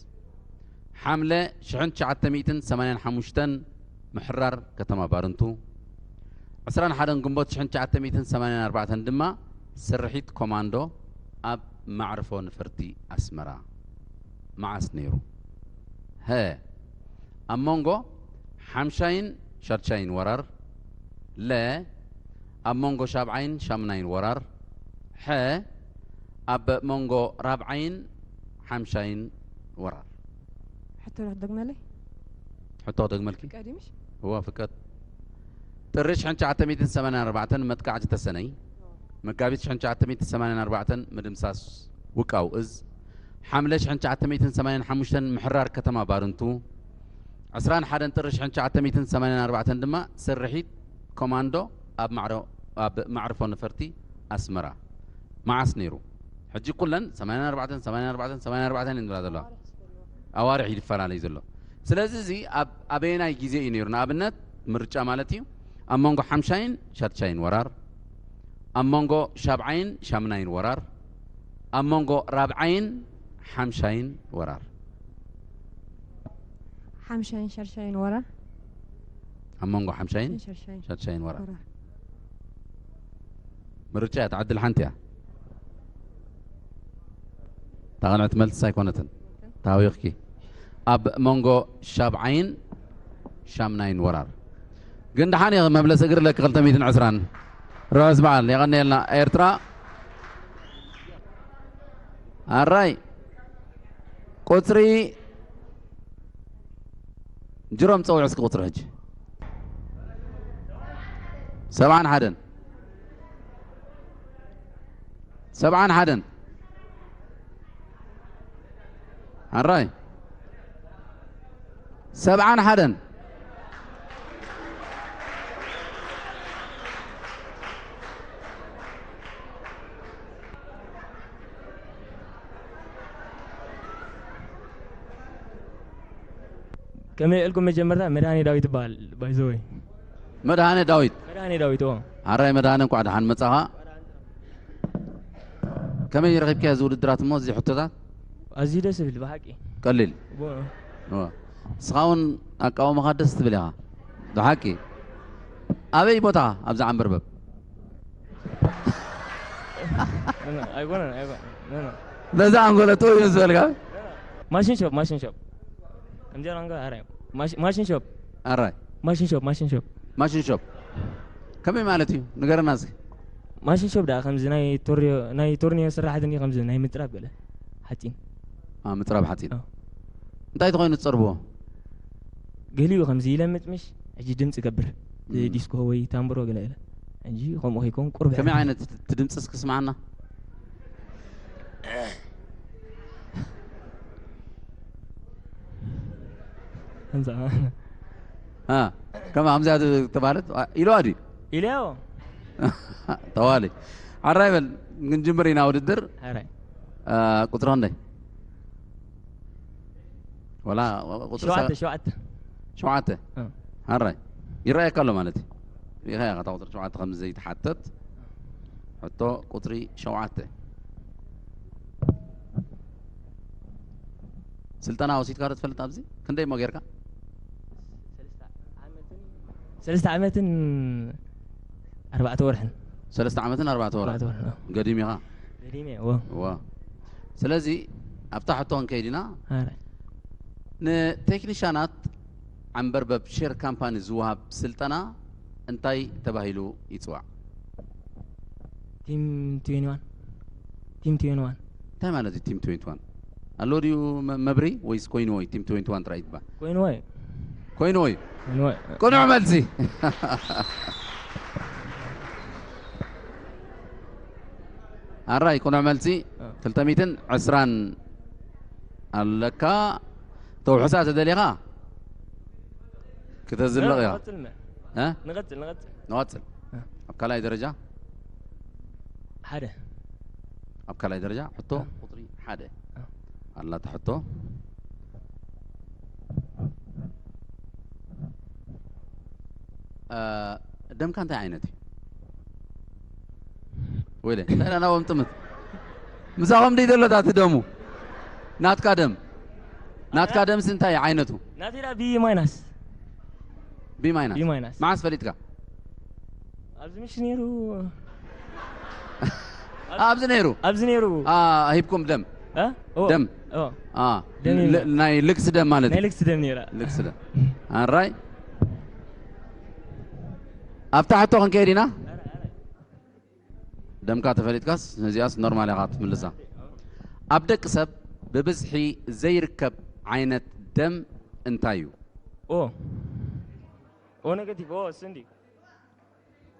ሓምለ ሽሕን ትሽዓተ ሚእትን ሰማንያን ሓሙሽተን ምሕራር ከተማ ባርንቱ፣ ዕስራን ሓደን ግንቦት ሽሕን ትሽዓተ ሚእትን ሰማንያን ኣርባዕተን ድማ ስርሒት ኮማንዶ ኣብ ማዕርፎ ነፈርቲ ኣስመራ። መዓስ ነይሩ? ሀ ኣብ መንጎ ሓምሻይን ሻድሻይን ወራር፣ ለ ኣብ መንጎ ሻብዓይን ሻምናይን ወራር፣ ሐ ኣብ መንጎ ራብዓይን ሓምሻይን ወራር። ሕቶ ዶ ክትደግመለይ? ሕቶ ክደግመልኪ? ቀዲምሽ እዋ ፍቀድ። ጥሪ ሽሕን ትሽዓተ ሚእትን ሰማንያን ኣርባዕተን መጥቃዕቲ ተሰነይ፣ መጋቢት ሽሕን ትሽዓተ ሚእትን ሰማንያን ኣርባዕተን ምድምሳስ ውቃው እዝ፣ ሓምለ ሽሕን ትሽዓተ ሚእትን ሰማንያን ሓሙሽተን ምሕራር ከተማ ባርንቱ፣ ዕስራን ሓደን ጥሪ ሽሕን ትሽዓተ ሚእትን ሰማንያን ኣርባዕተን ድማ ስርሒት ኮማንዶ ኣብ ማዕረ- ኣብ ማዕርፎ ነፈርቲ ኣስመራ። መዓስ ነይሩ? ሕጂ ኩለን ሰማንያን ኣርባዕተን ሰማንያን ኣርባዕተን ሰማንያን ኣርባዕተን እየን ዝብላ ዘለዋ። ኣዋርሕ እዩ ዝፈላለይ ዘሎ። ስለዚ እዚ ኣብ ኣበየናይ ግዜ እዩ ነይሩ? ንኣብነት ምርጫ ማለት እዩ ኣብ መንጎ ሓምሻይን ሻድሻይን ወራር፣ ኣብ መንጎ ሻብዓይን ሻምናይን ወራር፣ ኣብ መንጎ ራብዓይን ሓምሻይን ወራር። ሓምሻይን ሻድሻይን ወራር ኣብ መንጎ ሓምሻይን ሻድሻይን ሻድሻይን ወራር። ወራር ምርጫ እያ፣ ትዓድል ሓንቲ እያ። እታ ቅንዕቲ መልሲ ኣይኮነትን። ታዊኽኪ ኣብ መንጎ ሻብዓይን ሻምናይን ወራር። ግን ደሓን እየ መምለሲ እግሪ ለኪ ክልተ ሚእትን ዕስራን። ርሑስ በዓል የቐንየልና ኤርትራ። ኣራይ ቁጽሪ ጅሮም ጸውዕ እስኪ ቁጽሪ ሕጂ ሰብዓን ሓደን ሰብዓን ሓደን ኣራይ ሰብዓን ሓደን ከመይ ኢልኩም መጀመርታ መድሃኔ ዳዊት ይበሃል ባይዘወይ መድሃኔ ዳዊት መድሃኔ ዳዊት ኦ ኣራይ መድሃኔ እንኳዕ ደሓን መጻኻ ከመይ ረኺብካዮ እዚ ውድድራት እሞ፣ እዚ ሕቶታት? ኣዝዩ ደስ ዝብል ብሓቂ። ቀሊል። ቦ-፣ እወ። ንስኻ እውን ኣቃውሞኻ ደስ ትብል ኢኻ። ብሓቂ። ኣበይ ቦታ? ኣብዚ ዓንበርበብ። ኣይኮነን፣ ኣይኮነን። ኖ፣ ኖ። በዛ ኣንጎለቶ እዩ ዝበልካ። ማሽን ሾፕ፣ ማሽን ሾፕ። ከምዚኣ ኣንጎ-፣ ኣራይ። ማሽ-፣ ማሽን ሾፕ። ኣራይ። ማሽን ሾፕ፣ ማሽን ሾፕ። ማሽን ሾፕ። ከመይ ማለት እዩ? ንገረና እስኪ። ማሽን ሾፕ ደኣ ከምዚ ናይ ቶርዮ-፣ ናይ ቶርኒዮ ስራሕቲ እንዲ ከምዚ ናይ ምጽራብ ገለ ሓጺን። አ፣ ምጽራብ ሓጺን። አ። እንታይ ተኾይኑ ትጸርብዎ? ገሊኡ ከምዚ ይለምጥ ምሽ፣ ሕጂ ድምጺ ገብር። እም። ዲስኮ ወይ ታምብሮ ገለ ገለ። ሕጂ ከምኡ ከይከውን ቁርብ ከመይ ዓይነት እቲ ድምጺ እስኪ ስምዓና? ከምዛ። አ፣ ከማ ከምዚኣ ተባህለት፣ ኢልዋ ድዩ? ኢልያዎ። ተዋሊ። ኣራይ በል፣ ክንጅምር ኢና ውድድር። ኣራይ። አ፣ ቁጽሪ ክንደይ? ወላ ቁጽሪ ሸውዓተ፣ ሰ-፣ ሸውዓተ። ሸውዓተ? እ። ኣራይ። ይረኣየካ ኣሎ ማለት እዩ። ርኢኻ ኢኻ እታ ቁጽሪ ሸውዓተ ከም ዘይትሓተት። ሕቶ ቁጽሪ ሸውዓተ። ስልጠና ወሲድካ ዶ ትፈልጥ ኣብዚ? ክንደይ እሞ ጌርካ? ሰለስተ ዓመትን ኣርባዕተ ወርሕን። ሰለስተ ዓመትን ኣርባዕተ ወርሕን። ኣርባዕተ ወርሕን፣ ኣዎ። ገዲም ኢኻ? ገዲም እየ፣ እወ። እወ። ስለዚ ኣብታ ሕቶ ክንከይድ ኢና። ኣረ። ንቴክኒሻናት ዓንበርበብ ሼር ካምፓኒ ዝወሃብ ስልጠና እንታይ ተባሂሉ ይጽዋዕ? ቲም ትዌንቲ ዋን። ቲም ትዌንቲ ዋን። እንታይ ማለት እዩ ቲም ትዌንቲ ዋን? ኣሎ ድዩ መ-፣ መብሪ ወይስ ኮይንዎ እዩ ቲም ትዌንቲ ዋን ጥራይ ይትባል? ኮይንዎ እዩ። ኮይንዎ እዩ። ኮይንዎ እዩ። ቅኑዕ መልሲ። ኣራይ፣ ቅኑዕ መልሲ። እ። ክልተ ሚእትን ዕስራን ኣለካ። ተውሕሳ ተደሊኻ? ክተዝልቕ ኢኻ። ንቐጽል እምበር። እ? ንቐጽል፣ ንቐጽል። ንቐጽል። እ። ኣብ ካልኣይ ደረጃ? ሓደ። ኣብ ካልኣይ ደረጃ ሕቶ እ። ቁጽሪ ሓደ። እ። ኣላታ ሕቶ። እ፣ ደምካ እንታይ ዓይነት እዩ? ወይለ፣ እንታይ ኢላ ናብኦም ጥምት? ምሳኹም ድዩ ዘሎ እታ ትደሙ? ናትካ ደም። ናትካ ደምሲ እንታይ እዩ ዓይነቱ? ናተይ ደኣ ቢ ማይናስ። ቢ ማይናስ። ቢ ማይናስ። መዓስ ፈሊጥካ? ኣብዚ ምሽ ነይሩ። ኣብዚ ነይሩ? ኣብዚ ነይሩ። አ፣ ሂብኩም ደም? እ? ኦ፣ ደም? ኦ። አ፣ ደም ል-፣ ይብላዕ። ናይ ልግሲ ደም ማለት ናይ እዩ። ልግሲ ደም ነይራ። ልግሲ ደም። ኣራይ። ኣብታ ሕቶ ክንከይድ ኢና? ደምካ ተፈሊጥካስ፣ ነዚኣስ ኖርማል ኢኻ ትምልሳ። ኣብ ደቂ ሰብ ብብዝሒ ዘይርከብ ዓይነት ደም እንታይ እዩ? ኦ። ኦ ኔጋቲቭ፣ ኦ፣ እሱ እንዲ።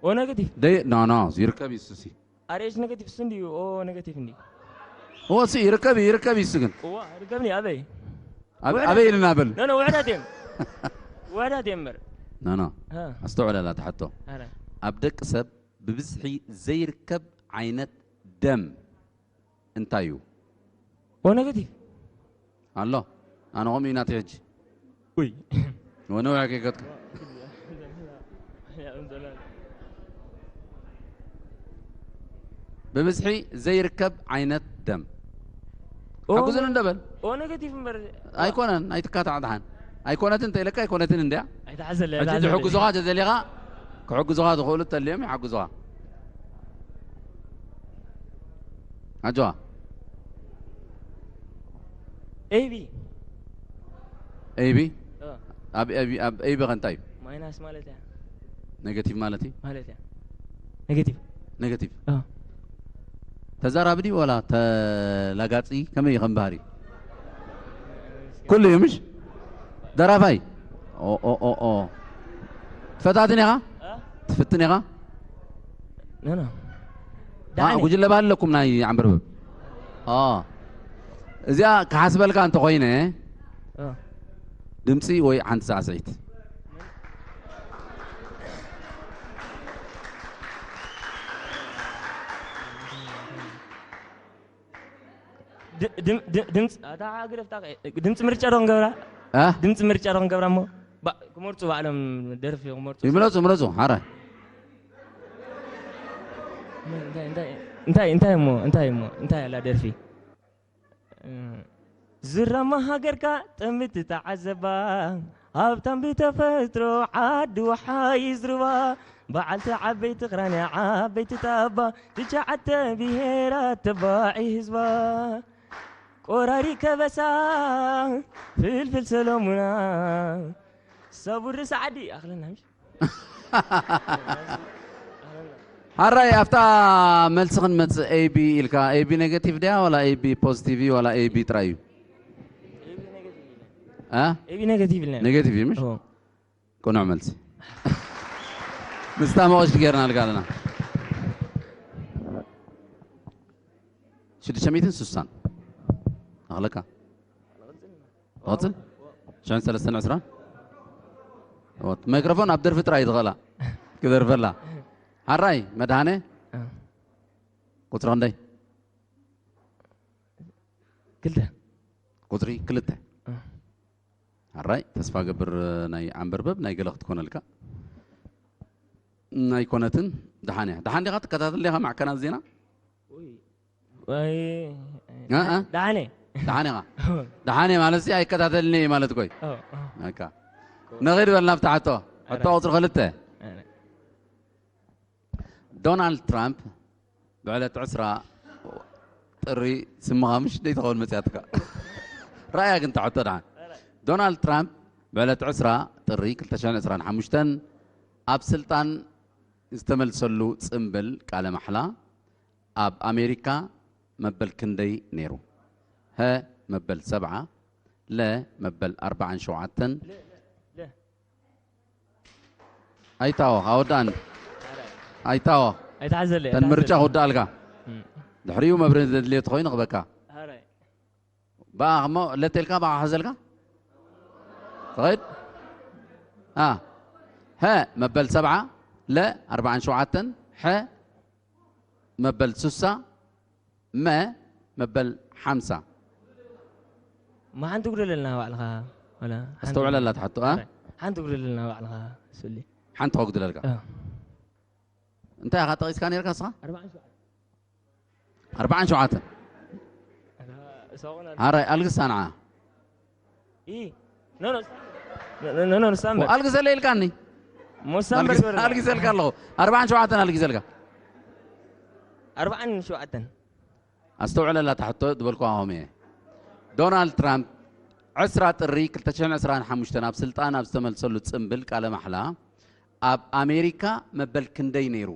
ኦ ኔጋቲቭ። ደይ-፣ ኖ፣ ኖ፣ ይርከብ እዩ እሱሲ። ኣር ኤች ኔጋቲቭ እሱ እንዲ፣ ኦ ኔጋቲቭ እንዲ። ኦ፣ እሱ ይርከብ እዩ፣ ይርከብ እዩ እሱ ግን። እዋ፣ ይርከብኒ፣ ኣበይ? ኣብ-፣ ውሕዳት ኣበይ እዮም። ኢልና በል። ኖ፣ ኖ፣ ውሕዳት እዮም። ውሕዳት እዮም እምበር። ኖ፣ ኖ። ሃ። ኣስተውዕለላ ትሓቶ። ኣረ። ኣብ ደቂ ሰብ ብብዝሒ ዘይርከብ ዓይነት ደም እንታይ እዩ? ኦ ኔጋቲቭ። ኣሎ። ኣነ ከምኡ እዩ ናተይ ሕጂ። ኡይ። ወነውሕ ከይከድካ። ብብዝሒ ዘይርከብ ዓይነት ደም። ኦ፣ ሓግዙኒ እንደ በል። ኦ ኔጋቲቭ እምበር። ኣይኮነን፣ ኣይትካታዕ ደሓን። ኣይኮነትን እንተ ኢለካ ኣይኮነትን እንድያ። ኣይትሓዘለይ፣ ሕጂ ኣይትሓዘለይ። ዝሕግዙኻ ተደሊኻ፣ ክሕግዙኻ ዝኽእሉ ተልዮም ይሓግዙኻ። ኣጆኻ። ኤቢ። ኤቢ? እ። ኣብ ኤቢ፣ ኣብ ኤቢ ከ እንታይ እዩ? ማይናስ ማለት እያ። ኔጋቲቭ ማለት እዩ? ማለት እያ። ኔጋቲቭ። ኔጋቲቭ። እ። ተዛራቢ ድዩ ዋላ ተላጋጺ? ከመይ እዩ ከም ባህሪ? ኩሉ እዩ ምሽ? ደራፋይ? ኦ፣ ኦ፣ ኦ፣ ኦ። ትፈታትን ኢኻ? እ? ትፍትን ኢኻ? ኖ፣ ኖ። አ፣ ደሓን እዩ። ጉጅለ ባህሊ ኣለኩም ናይ ዓንበርበብ? ኦ። እዚኣ ክሓስበልካ እንተኾይነ፣ እ። ድምፂ ወይ ሓንቲ ሳዕስዒት? ድ-፣ ድም-፣ ድ-፣ ድምፂ፣ ኣታ ግደፍታ፣ ድምፂ ምርጫ ዶ ክንገብራ? እ? ድምፂ ምርጫ ዶ ክንገብራ እሞ? ባ-፣ ክመርፁ ባዕሎም ደርፊ ክመርፁ። ይምረፁ፣ ምረፁ፣ ሓራይ። እንታይ፣ እንታይ? እንታይ እንታይ እሞ እንታይ እሞ እንታይ ኣላ ደርፊ? እ፣ ዝራማ ሃገርካ ጥምት ተዓዘባ፣ ሃብታም ብተፈጥሮ ዓዲ ወሓይ ዝርባ፣ በዓልቲ ዓበይቲ ኽራንያ ዓበይቲ ጣባ፣ ትሽዓተ ብሄራት ተባዒ ህዝባ፣ ቆራሪ ከበሳ ፍልፍል ሰሎሙና፣ ሰቡሪ ሰዓዲ ኣኽለና ምሽ? ሓራይ ኣብታ መልሲ ክንመጽእ ኤቢ ኢልካ ኤቢ ኔጋቲቭ ድያ ዋላ ኤቢ ፖዚቲቭ እዩ ዋላ ኤቢ ጥራይ እዩ? እ? ኤቢ ኔጋቲቭ ኢልና ኢና። ኔጋቲቭ እዩ ምሽ? ኦ። ቅኑዕ መልሲ። ምስታ መቐሽቲ ጌርናልካ ኣለና። ሽዱሽተ ሚእትን ስሳን ኣኽለካ ትቐጽል? ሽሕን ሰለስተን ዕስራን? ኦት፣ ማይክሮፎን ኣብ ደርፊ ጥራይ ትኽእላ ክደርፈላ። ሓራይ መድሃነ እ። ቁጽሪ ክንደይ? ክልተ። ቁጽሪ ክልተ። እ። ሓራይ ተስፋ ገብር ናይ ዓንበርበብ ናይ ገለ ክትኮነልካ ናይ ኮነትን። ደሓን እያ። ደሓን ዲኻ ትከታተል ዲኻ ማዕከናት ዜና? ወይ እ፣ እ። ደሓነ። ደሓን ኢኻ። ደሓን እየ ማለት ሲ ኣይከታተልን እየ ማለት ኮይ። ኦ፣ ኦ። በቃ። ንኺድ በልና ኣብቲ ሕቶ። ሕቶ ቁጽሪ ክልተ። ኣረ። ዶናልድ ትራምፕ ብዕለት ዕስራ ጥሪ ስምኻ ምሽ ደይ ትኸውን መጽያትካ። ረኣያ ግን ተሕቶ ደሓን። ዶናልድ ትራምፕ ብዕለት ዕስራ ጥሪ ክልተ ሽሕን ዕስራን ሓሙሽተን ኣብ ስልጣን ዝተመልሰሉ ጽምብል ቃለ ማሕላ ኣብ ኣሜሪካ መበል ክንደይ ነይሩ? ሀ መበል ሰብዓ፣ ለ መበል ኣርባዓን ሸውዓተን። ለ- ኣይታወኽ ኣወዳእን ኣይታወኽ ኣይተሓዘለ ተን ምርጫ ክውዳእልካ። ድሕሪኡ መብርሂ ዘድልዮ ተኾይኑ ክበካ። ብኣ እሞ ለቴልካ ብኣ ሓዘልካ ትኸይድ። አ ሀ መበል ሰብዓ፣ ለ ኣርባዓን ሸውዓተን፣ ሐ መበል ስሳ፣ መ መበል ሓምሳ። እሞ ሓንቲ ጉደለልና ባዕልኻ። ወላ ሓንቲ ኣስተውዕለላ ትሓቱ፣ አ? ሓንቲ ጉደለልና ባዕልኻ። ስሊ ሓንቲ ከጉድለልካ። እ። እንታይ ኢኻ ጠቒስካ ነርካ ንስኻ? ኣርባዓን ሸውዓተን። ኣርባዓን ሸውዓተን። እሳቑን ኣል- ሓራይ ኣልግሳ ንዓ። ኢ ኖ ኖ ኖ ኖ ኖ ንሳ እምበር። ኣልግሰለይ ኢልካኒ። ሞሳ እምበር ኣልግሰ- በል። ኣልግሰልካ ኣለኹ። ኣርባዓን ሸውዓተን ኣልግሰልካ። ኣርባዓን ሸውዓተን። ኣስተውዕለላ ትሕቶ ዝበልኩዋ ኸም እየ። ዶናልድ ትራምፕ ዕስራ ጥሪ ክልተ ሽሕን ዕስራን ሓሙሽተን ኣብ ስልጣን ኣብ ዝተመልሰሉ ጽምብል ቃለ ማሕላ ኣብ ኣሜሪካ መበል ክንደይ ነይሩ?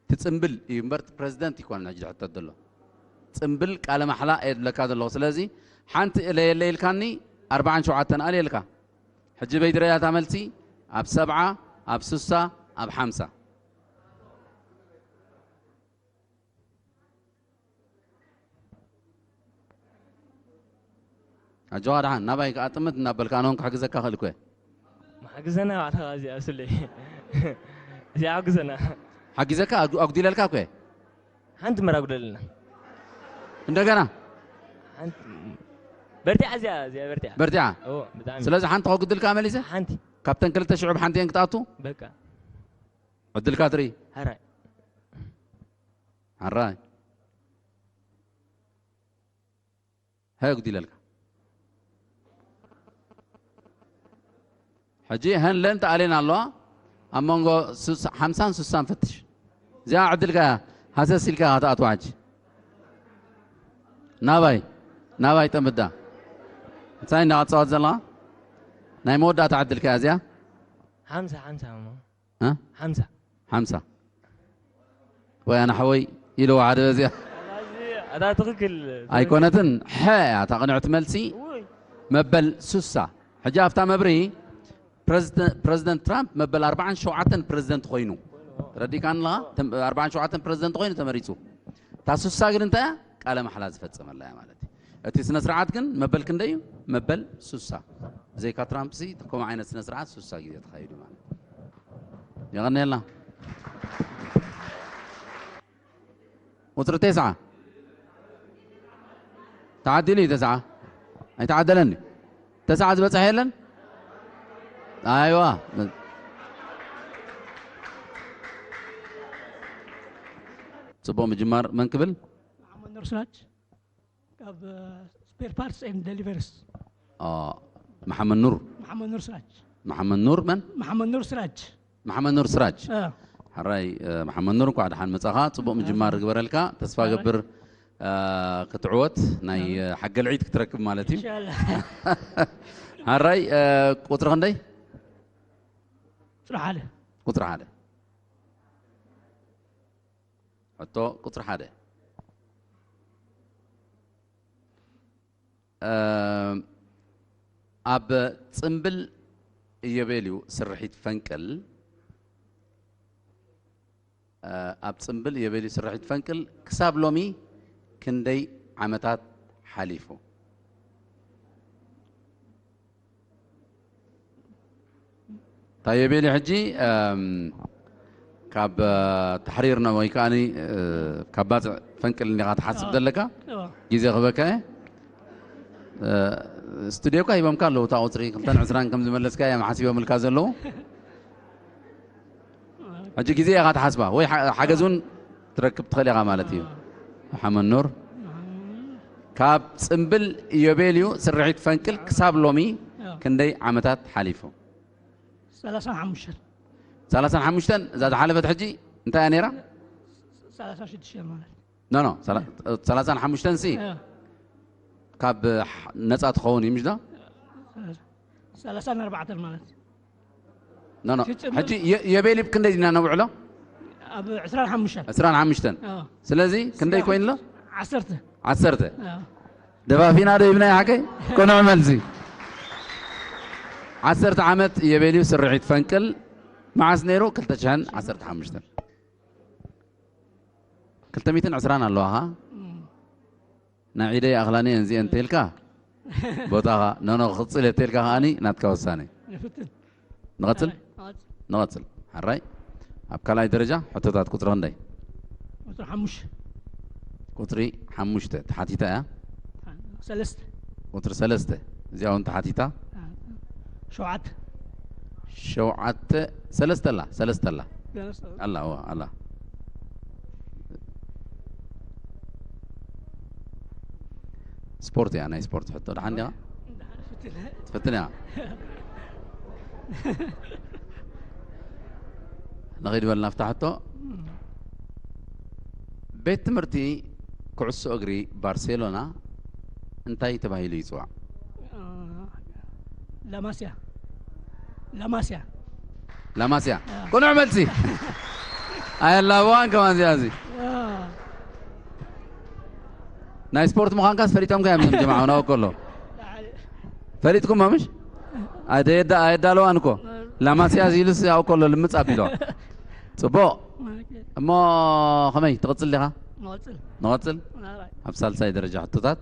እቲ ጽምብል እዩ እምበር እቲ ፕረዚደንት ይኮነን ሕጂ ዝሕተት ዘሎ። ጽምብል ቃለ ማሕላ እየ ዝብለካ ዘለኹ። ስለዚ ሓንቲ እለየለ ኢልካኒ ኣርባዓን ሸውዓተን ኣልየልካ። ሕጂ በይ ድረያ እታ መልሲ ኣብ ሰብዓ፣ ኣብ ስሳ፣ ኣብ ሓምሳ። ኣጆኻ ደሓን ናባይ ከኣ ጥምት እናበልካ ኣነ እውን ክሕግዘካ ክእል እኮ እየ። ማሕግዘና ባዕልኻ እዚኣ ስለ እዚኣ ሓግዘና። ሓጊዘካ ኣጉ- ኣጉዲለልካ እኮ እየ። ሓንቲ መራ ጉደልና። እንደገና ሓንቲ በርቲዓ እዚኣ እዚኣ በርቲዓ። በርቲዓ። ኦ ብጣዕሚ። ስለዚ ሓንቲ ከጉድልካ መሊሰ ሓንቲ ካብተን ክልተ ሽዑ ሓንቲ እየን ክትኣቱ በቃ ዕድልካ ትርኢ። ሓራይ ሓራይ ሀ ኣጉዲለልካ። ሕጂ ሀን ለን ተኣልየን ኣለዋ ኣብ መንጎ ሱሳ- ሓምሳን ስሳን ፈትሽ። እዚኣ ዕድልካ እያ። ሃሰስ ኢልካ ኢኻ ትኣትዋ ሕጂ። ናባይ ናባይ ጠምዳ እንታይ እንዳቐጻወት ዘለኻ? ናይ መወዳእታ ዕድልካ እያ እዚኣ። ሓምሳ ሓምሳ እሞ እ? ሓምሳ ሓምሳ ወይ ኣነ ሓወይ ኢልዋ ሓደ በዚኣ ኣታ ትኽክል ኣይኮነትን። ሐ እያ እታ ቅንዕቲ መልሲ። ውይ መበል ስሳ። ሕጂ ኣብታ መብርሂ ፕረዚደ- ፕረዚደንት ትራምፕ መበል ኣርባዓን ሸውዓተን ፕረዚደንት ኮይኑ ረዲካን ኣለኻ። እተን ኣርባዓን ሸውዓተን ፕረዚደንት ኮይኑ ተመሪፁ። እታ ስሳ ግን እንታይ እያ? ቃለ ማሕላ ዝፈፀመላ እያ ማለት እዩ። እቲ ስነ ስርዓት ግን መበል ክንደይ እዩ? መበል ስሳ። ብዘይካ ትራምፕ ሲ ከምኡ ዓይነት ስነ ስርዓት ስሳ ግዜ ተኻይዱ ማለት እዩ። የቐንየልና። ቁፅሪ ቴስዓ ተዓዲሉ እዩ። ተስዓ ኣይተዓደለን እዩ። ተስዓ ዝበፅሐ የለን። ኣይዋ ጽቡቕ ምጅማር። መን ክብል? መሓመድ ኑር ስራጅ ካብ ስፔር ፓርትስ ኤንድ ደሊቨርስ። አ፣ መሓመድ ኑር። መሓመድ ኑር ስራጅ። መሓመድ ኑር መን? መሓመድ ኑር ስራጅ። መሓመድ ኑር ስራጅ። አ፣ ሕራይ፣ እ፣ መሓመድ ኑር፣ እንኳዕ ደሓን መጻኻ። ጽቡቕ ምጅማር ግበረልካ። ተስፋ ገብር፣ እ፣ ክትዕወት ናይ፣ እ፣ ሓገል ዒድ ክትረክብ ማለት እዩ። ኢንሻላ። ሕራይ፣ እ፣ ቁጽሪ ክንደይ? ጽሪ ሓደ። ቁጽሪ ሓደ። ሕቶ ቁጽሪ ሓደ። እ፣ ኣብ ጽምብል ኢዮቤልዩ ስርሒት ፈንቅል፣ እ፣ ኣብ ጽምብል ኢዮቤልዩ ስርሒት ፈንቅል ክሳብ ሎሚ ክንደይ ዓመታት ሓሊፉ? ታየ ቤሊ ሕጂ፣ እም፣ ካብ፣ እ፣ ተሕሪር ነው ወይ ከዓኒ፣ እ፣ ካብ ባጽዕ ፈንቅል እንዲኻ ትሓስብ ዘለካ? እዋ። ግዜ ክበካ እየ። እ፣ ስቱድዮ እኳ ሂቦምካ ኣለዉ፣ እታ ቁጽሪ ክልተን ዕስራን ከም ዝመለስካ እዮም ሓሲቦምልካ ዘለዉ። ሕጂ ግዜ ኢኻ ትሓስባ ወይ ሓ-፣ ሓገዝ እውን ትረክብ ትኽእል ኢኻ ማለት እዩ። መሓመድ ኑር፣ ካብ ጽምብል ኢዮቤልዩ ስርሒት ፈንቅል ክሳብ ሎሚ እዋ። ክንደይ ዓመታት ሓሊፉ? ሰላሳን ሓሙሽተን። ሰላሳን ሓሙሽተን። እዛ ዝሓለፈት ሕጂ እንታይ እያ ነይራ? ሰላሳን ሽዱሽተን ማለት። ኖ፣ ኖ፣ ሰላ-፣ ሰላሳን ሓሙሽተን ሲ እዋ። ካብ ሕ-፣ ነጻ ትኸውን እዩ፣ ምሽ ዶ? ሰላሳን ኣርባዕተን ማለት። ኖ፣ ኖ። ሲጽምብል- ሕጂ የ-፣ የቤሊብ ክንደይ ዲና ነውዕሎ? ኣብ ዕስራን ሓሙሽተን። ዕስራን ሓሙሽተን። እዋ። ስለዚ ክንደይ ኮይኑ ኣሎ? ዓሰርተ። ዓሰርተ። እዋ። ደፋፊና ዶ ይብና ሓቀይ? ቅኑዕ መልሲ። ዓሰርተ ዓመት የቤልዩ ስርሒት ፈንቅል መዓስ ነይሩ? ክልተ ሽሕን ዓሰርተ ሓሙሽተን። ክልተ ሚእትን ዕስራን ኣለዋ ኸዓ? እም። ናይ ዒደይ ኣኽላኒ እዚአን እንተልካ ቦታኻ፣ ኖኖ ክቕጽል እየ እንተልካ ከዓኒ ናትካ ውሳኔ። ንፍትን። ንቐጽል? ንቐጽል። ንቐጽል። ሕራይ። ኣብ ካልኣይ ደረጃ ሕቶታት ቁጽሪ ክንደይ? ቁጽሪ ሓሙሽተ። ቁጽሪ ሓሙሽተ ተሓቲታ እያ። ሰለስተ። ቁጽሪ ሰለስተ እዚኣ እውን ተሓቲታ። ሸውዓተ። ሸውዓተ፣ ሰለስተ ኣላ፣ ሰለስተ ኣላ። ሰለስተ። ኣላ፣ እዋ፣ ኣላ። ስፖርት እያ፣ ናይ ስፖርት ሕቶ። ደሓን ዲኻ? ትፈትን እያ። ንኸይድ በልና፣ ፍታ ሕቶ። ቤት ትምህርቲ ኩዕሶ እግሪ ባርሴሎና እንታይ ተባሂሉ ይጽዋዕ? ላማስያ። ላማስያ። ላማስያ። ያ። ቅኑዕ መልሲ። ኣየላብዋን ከማን እዚኣ እዚ። ያ። ናይ ስፖርት ምዃንካስ ፈሊጦም ከ እዮም ጀማዓ፣ ናው ከሎ። ፈሊጥኩም ምሽ? ኣየዳ-፣ ኣየዳለዋን እኮ። ላማስያ ኢሉስ ያው ከሎ ልምጽ ኣቢሎ። ጽቡቕ። እሞ ከመይ ትቕጽል ዲኻ? ንቐጽል። ንቐጽል? ናራይ። ኣብ ሳልሳይ ደረጃ ሕቶታት።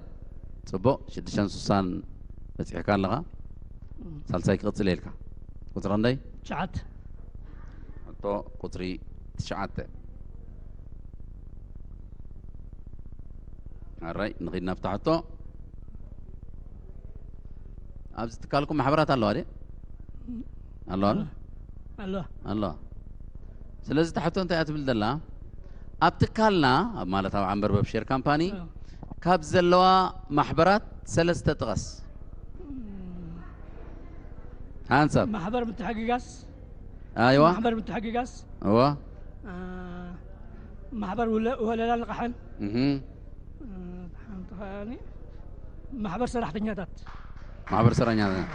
ጽቡቕ፣ ሽዱሽተን ስሳን በጺሕካ ኣለኻ። ሳልሳይ ክቕጽል እየ ኢልካ። ቁጽሪ ክንደይ? ትሽዓተ። ሕቶ ቁጽሪ ትሽዓተ። ኣራይ፣ ንኺድ ናብታ ሕቶ። ኣብዚ ትካልኩም ማሕበራት ኣለዋ ድየ? ኣለዋ ዶ? ኣለዋ። ኣለዋ። ስለዚ እታ ሕቶ እንታይ እያ ትብል ዘላ? ኣብ ትካልና፣ ኣብ፣ ማለት ኣብ ዓንበርበብ ሼር ካምፓኒ ኣዎ። ካብ ዘለዋ ማሕበራት ሰለስተ ጥቐስ። ሓንሳብ። ማሕበር ምትሕግጋዝ። ኣይዋ። ማሕበር ምትሕግጋዝ። እዋ። አ፣ ማሕበር ውለ-፣ ወለላ ልቓሕን። እህ። እ፣ ሓንቲ ከኣኒ ማሕበር ሰራሕተኛታት። ማሕበር ሰራሕተኛታት።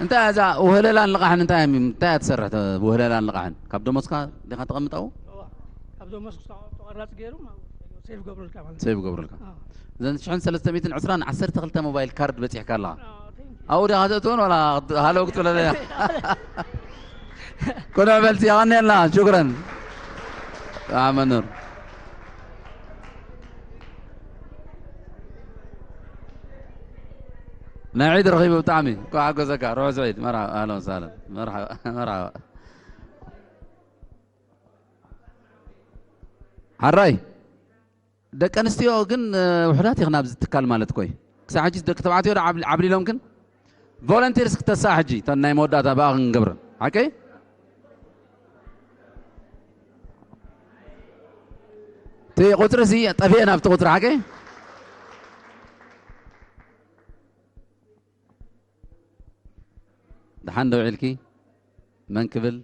እንታይ እዛ ውህለላን ልቓሕን እንታይ እያ፣ እንታይ እያ ትሰርሕ? ተ-፣ ውህለላን ልቓሕን ካብ ደሞዝካ ዲኻ ተቐምጣው? እዋ። ካብ ደሞዝ ተቐራፂ ገይሩ ማ-፣ ሴቭ ገብረልካ ማለት። ሴቭ ገብረልካ። ኣዎ። እዘን ሽሕን ሰለስተ ሚእትን ዕስራን ዓሰርተ ክልተ ሞባይል ካርድ በፂሕካ ኣለኻ። ኣዎ፣ ቴንክ ዩ። ኣብኡ ዲኻ ተእትውን ዋላ ሃሎ ክትብለለያ? ቅኑዕ መልሲ፣ የቐንየልና። ሽክረን። ኣመኑር። ናይ ዒድ ረኺቡ ብጣዕሚ። እንኳዕ ሓጎሰካ። ርሑስ ዒድ። መርሓባ። ኣህለን ወሳህለን። መርሓባ። መርሓባ። ሓራይ። ደቂ ኣንስትዮ ግን፣ እ፣ ውሑዳት ኢኽን ኣብዚ ትካል ማለት ኮይ። ክሳብ ሕጂ ደቂ ተባዕትዮ ዶ ዓብሊ-፣ ዓብሊሎም ግን? ቮለንቲርስ ክተሳእ ሕጂ፣ እተን ናይ መወዳእታ ብኣ ክንገብረን። ሓቀይ? ቁፅሪ ሲ ጠፊኤ ናብቲ ቁፅሪ ሓቂ። ደሓን ደው ኢልኪ መን ክብል?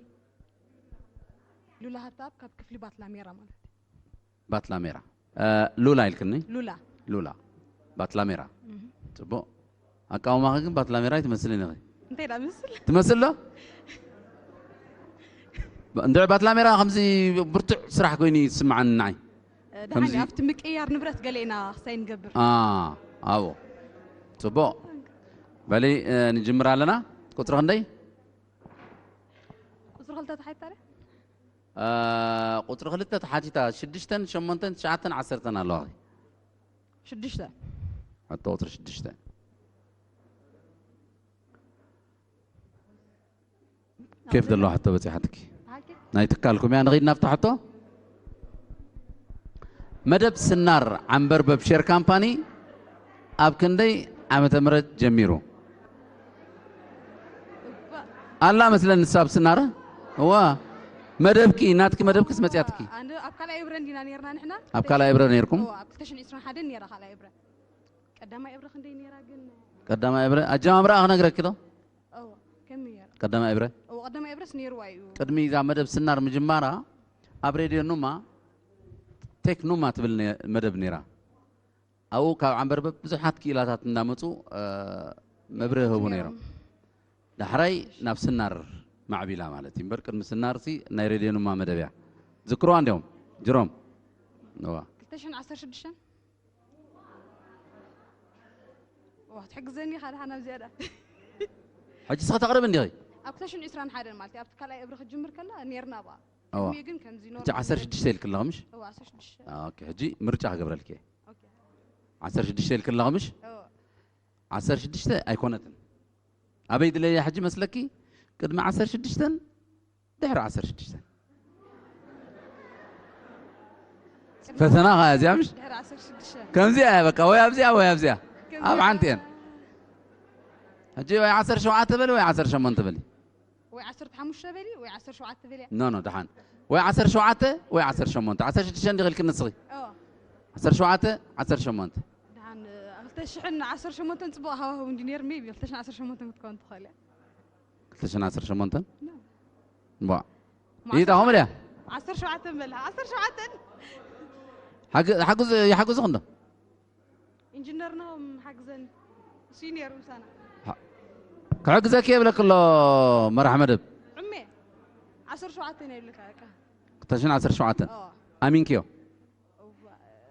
ሉላ ሃብተኣብ ካብ ክፍሊ ባትላሜራ ማለት እዩ። ባትላሜራ። ሉላ ኢልክኒ? ሉላ ሉላ ባትላሜራ። ፅቡቕ ኣቃውማኺ ግን ባትላሜራ ኣይትመስልን ኢኺ። እንታይ ዳ ምስል? ትመስል ዶ? እንድዒ ባትላሜራ ከምዚ ብርቱዕ ስራሕ ኮይኑ እዩ ዝስምዓኒ ንዓይ። ደሓን ኣብቲ ምቅያር ንብረት ገለ ኢና ክሳይ ንገብር። ኣብኡ ፅቡቕ። በሊ ንጅምር ኣለና። ቁፅሪ ክንደይ? ቁፅሪ ክልተ ተሓይታ ቁፅሪ ክልተ ተሓቲታ ሽዱሽተን ሸሞንተን ትሽዓተን ዓሰርተን ኣለዋ። ሽዱሽተ ሕቶ ቁፅሪ ሽዱሽተ ኬፍ ዘለዋ ሕቶ በፂሓትኪ። ናይ ትካልኩም እያ። ንኺድ ናብታ ሕቶ። መደብ ስናር ዓንበርበብ ሼር ካምፓኒ ኣብ ክንደይ ዓመተ ምህረት ጀሚሩ? ኣላ መስለን ንሳ ኣብ ስናረ እዋ መደብኪ ናትኪ መደብክስ መፅያትኪ ኣነ ኣብ ካልኣይ እብረ እንዲና ነርና ንሕና ኣብ ካልኣይ እብረ ነርኩም ኣብ ክልተ ሽሕን ዕስራን ሓደን ነራ ካልኣይ እብረ ቀዳማይ እብረ ክንደይ ነራ ግን ቀዳማይ እብረ ኣጀማምራ ክነግረኪ ዶ እዎ ከመይ ነራ ቀዳማይ እብረ እዎ ቀዳማይ እብረስ ነርዋ እዩ ቅድሚ እዛ መደብ ስናር ምጅማራ ኣብ ሬድዮ ኑማ ቴክ ኑማ ትብል መደብ ነራ ኣብኡ ካብ ዓንበርበብ ብዙሓት ክኢላታት እንዳመፁ መብርህ ህቡ ነይሮም። ዳሕራይ ናብ ስናር ማዕቢላ ማለት እዩ እምበር ቅድሚ ስናር ሲ ናይ ሬድዮ ኑማ መደብ እያ። ዝክርዋ እንዲኦም ጅሮም እዋ 2016 ዋ ትሕግዘኒ ኢኻ ደሓን ኣብ ዝያዳ ሕጂ ስኸ ተቕርብ እንዲኺ ኣብ 2021 ማለት እዩ ኣብቲ ካልኣይ እብሪ ክጅምር ከላ ነርና ብኣ እዋ ቅድሚኡ ግን ከምዚ ኖር ሕጂ 16 ኢልክለኹ ምሽ እዋ 16 ኦኬ ሕጂ ምርጫ ክገብረልኪ እየ ኦኬ 16 ኢልክለኹ ምሽ እዋ 16 ኣይኮነትን ኣበይ ድለያ ሕጂ መስለኪ ቅድሚ 16 ድሕሪ 16 ፈተና ኸዓ እዚኣ ምሽ ድሕሪ 16 ከምዚኣ እያ በቃ ወይ ኣብዚኣ ወይ ኣብዚኣ ኣብ ሓንቲ እየን ሕጂ ወይ 17 በሊ ወይ 18 በሊ ወይ 15 በሊ ወይ 17 በሊ ኖ ኖ ደሓን ወይ 17 ወይ 18 16 እንዲኺ ኢልኪ ንስኺ እዎ 17 18 ደሓን 2018 ፅቡቕ ሃዋህው እንዲ ነይሩ ሜቢ 2018 ክትከውን ትኽእል እያ 2018 ዋ ይታ ኹም ድያ 17 በል 17 ሓግዝ ይሓግዙ ክንዶ ኢንጂነርና ሓግዘን ሲኒየር ምሳና ክሕግዘኪ የብለክ ኣሎ መራሕ መደብ ዕሜ 17 ይብልካ በቃ 2017 ኣሚንክዮ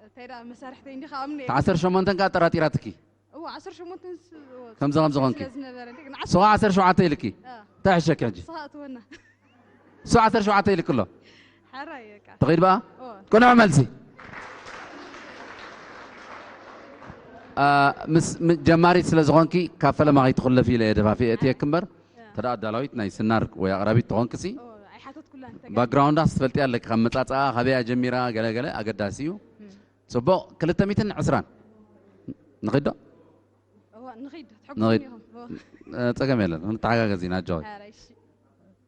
እንታይ ደኣ መሳርሕተይ እንዲኻ ኣምነ ዓሰርተ ሸሞንተ ከኣ ጠራጢራትኪ እዎ ዓሰርተ ሸሞንተ ከምዚ ከምዚ ኮንኪ ዝነበረ ንስኻ ዓሰርተ ሸውዓተ ኢልኪ እንታይ ሕሸኪ ሕጂ ንስኻ እትወና ንሱ ዓሰርተ ሸውዓተ ኢልኪ ኣሎ ሓራይ በቃ ተኺድ በኣ እዎ ቅኑዕ መልሲ ምስ ጀማሪት ስለ ዝኾንኪ ካብ ፈለማ ከይትኹለፊ ኢለ እየ ደፋፊ እትየክ እምበር ተዳ ኣዳላዊት ናይ ስናር ወይ ኣቕራቢት ተኾንክሲ ኣይሓተትኩላን ባክግራውንዳ ክትፈልጢ ኣለኪ ካብ መጻጻኣ ካበያ ጀሚራ ገለ ገለ ኣገዳሲ እዩ ጽቡቕ ክልተ ሚእትን ዕስራን ንኺዶ ንኺድ ትሕጉስኒ ኢኹም ጸገም የለን ንተሓጋገዝ ኢና ኣጆይ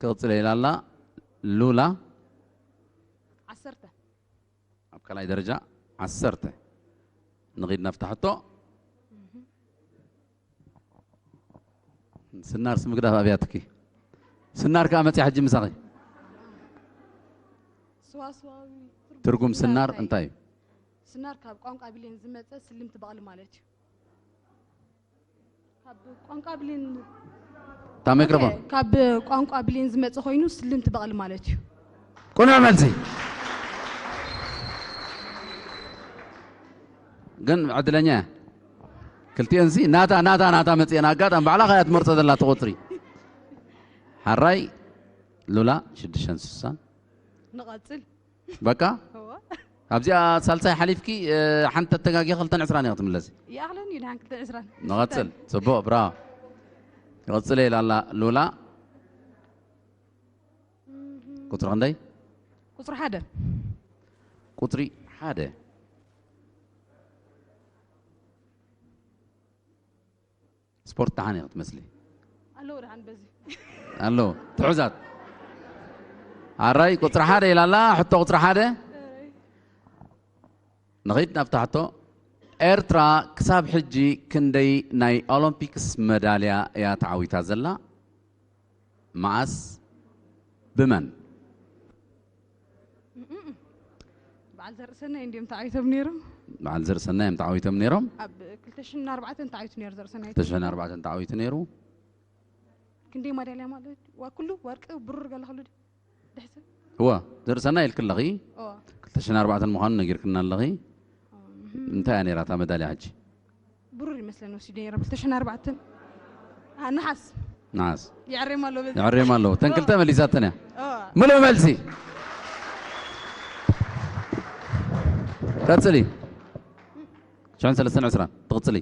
ክቕጽል ኢላ ኣላ ሉላ ዓሰርተ ኣብ ካልኣይ ደረጃ ዓሰርተ ንኺድ ናፍታ ሕቶ ስናር ስምግዳፍ ኣብያትኪ ስናር ከዓ መፅያ ሕጂ ምሳኺ ስዋስዋዊ ትርጉም ስናር እንታይ እዩ ስናር ካብ ቋንቋ ብሌን ዝመፀ ስልምቲ በቕሊ ማለት እዩ ካብ ቋንቋ ብሌን እታ ማይክሮፎን ካብ ቋንቋ ብሌን ዝመፀ ኮይኑ ስልምቲ በቕሊ ማለት እዩ ቁኑዕ መልሲ ግን ዕድለኛ እያ ክልቲኦንሲ ናታ ናታ ናታ መፅአን ኣጋጣሚ ባዕላ ከያ ትመርፆ ዘላ ትቆፅሪ ሓራይ ሉላ ሽዱሽተን ስሳን ንቐፅል በቃ ኣብዚኣ ሳልሳይ ሓሊፍኪ ሓንቲ ተተጋጊ ክልተን ዕስራን እያ ክትምለሲ ይኣኽለኒ እዩ ድሓን ክልተን ዕስራን ንቐፅል ፅቡቕ ብራ ይቐፅለ ኢላ ኣላ ሉላ ቁፅሪ ክንደይ ቁፅሪ ሓደ ቁፅሪ ሓደ ስፖርት ደሓን እየ ክትመስሊ ኣለዉ ደሓን በዚ ኣለዉ ትሑዛት ኣራይ ቁፅሪ ሓደ ኢላ ኣላ ሕቶ ቁፅሪ ሓደ ንኸይድ ናብታ ሕቶ። ኤርትራ ክሳብ ሕጂ ክንደይ ናይ ኦሎምፒክስ መዳልያ እያ ተዓዊታ ዘላ? መዓስ? ብመን? በዓል ዘርእሰናይ እንዲዮም ተዓዊቶም ነይሮም። በዓል ዘርእሰናይ እዮም ተዓዊቶም ነይሮም። ኣብ ክልተ ሽሕን ኣርባዕተን ተዓዊቱ ነይሩ ዘርእሰናይ። ክልተ ሽሕን ኣርባዕተን ተዓዊቱ ነይሩ። ክንደይ ማዳልያ ማለት ዋ፣ ኩሉ ወርቂ፣ ብሩር፣ ገለ ኩሉ ድዩ? ድሕሰብ። እወ፣ ዘርእሰናይ ኢልክለኺ። ኦ ክልተ ሽሕን ኣርባዕተን ምዃኑ ነጊርክና ኣለኺ። እንታይ እያ ነይራ እታ መዳልያ ሕጂ? ብሩር ይመስለኒ ወሲደ ነይሮም ክልተ ሽሕን ኣርባዕተን። አ፣ ነሓስ። ነሓስ። የዕሬም ኣሎ በዚ። የዕሬም ኣለዉ። እተን ክልተ መሊሳተን እያ። ኦ ምሉእ መልሲ። ቀጽሊ። ሽሕን ሰለስተን ዕስራን ትቕጽሊ።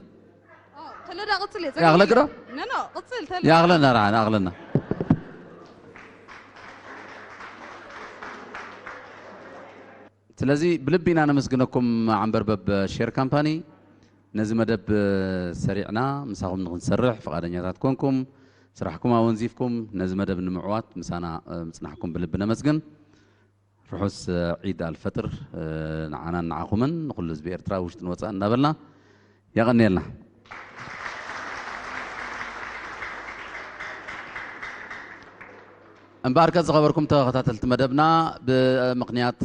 ኦ፣ ተለዳ ቅጽል እየ። ይኣኽለኪ ዶ? ኖ ኖ፣ ቅጽል ተለ። ይኣኽለና፣ ንዓና ይኣኽለና። ስለዚ ብልቢ ኢና ነመስግነኩም ዓንበርበብ ሼር ካምፓኒ። ነዚ መደብ ሰሪዕና ምሳኹም ንኽንሰርሕ ፍቓደኛታት ኮንኩም፣ ስራሕኩም ኣወንዚፍኩም ነዚ መደብ ንምዕዋት ምሳና ምጽናሕኩም ብልቢ ነመስግን። ርሑስ ዒድ ኣልፈጥር ንዓናን ንዓኹምን ንኹሉ ህዝቢ ኤርትራ ውሽጥን ወጻእን እናበልና የቐንየልና። እምበኣርከ ዝኸበርኩም ተኸታተልቲ መደብና፣ ብምኽንያት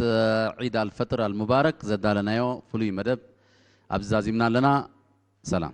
ዒድ ኣልፈጥር ኣልሙባረክ ዘዳለናዮ ፍሉይ መደብ ኣብዚ ዛዚምና ኣለና። ሰላም።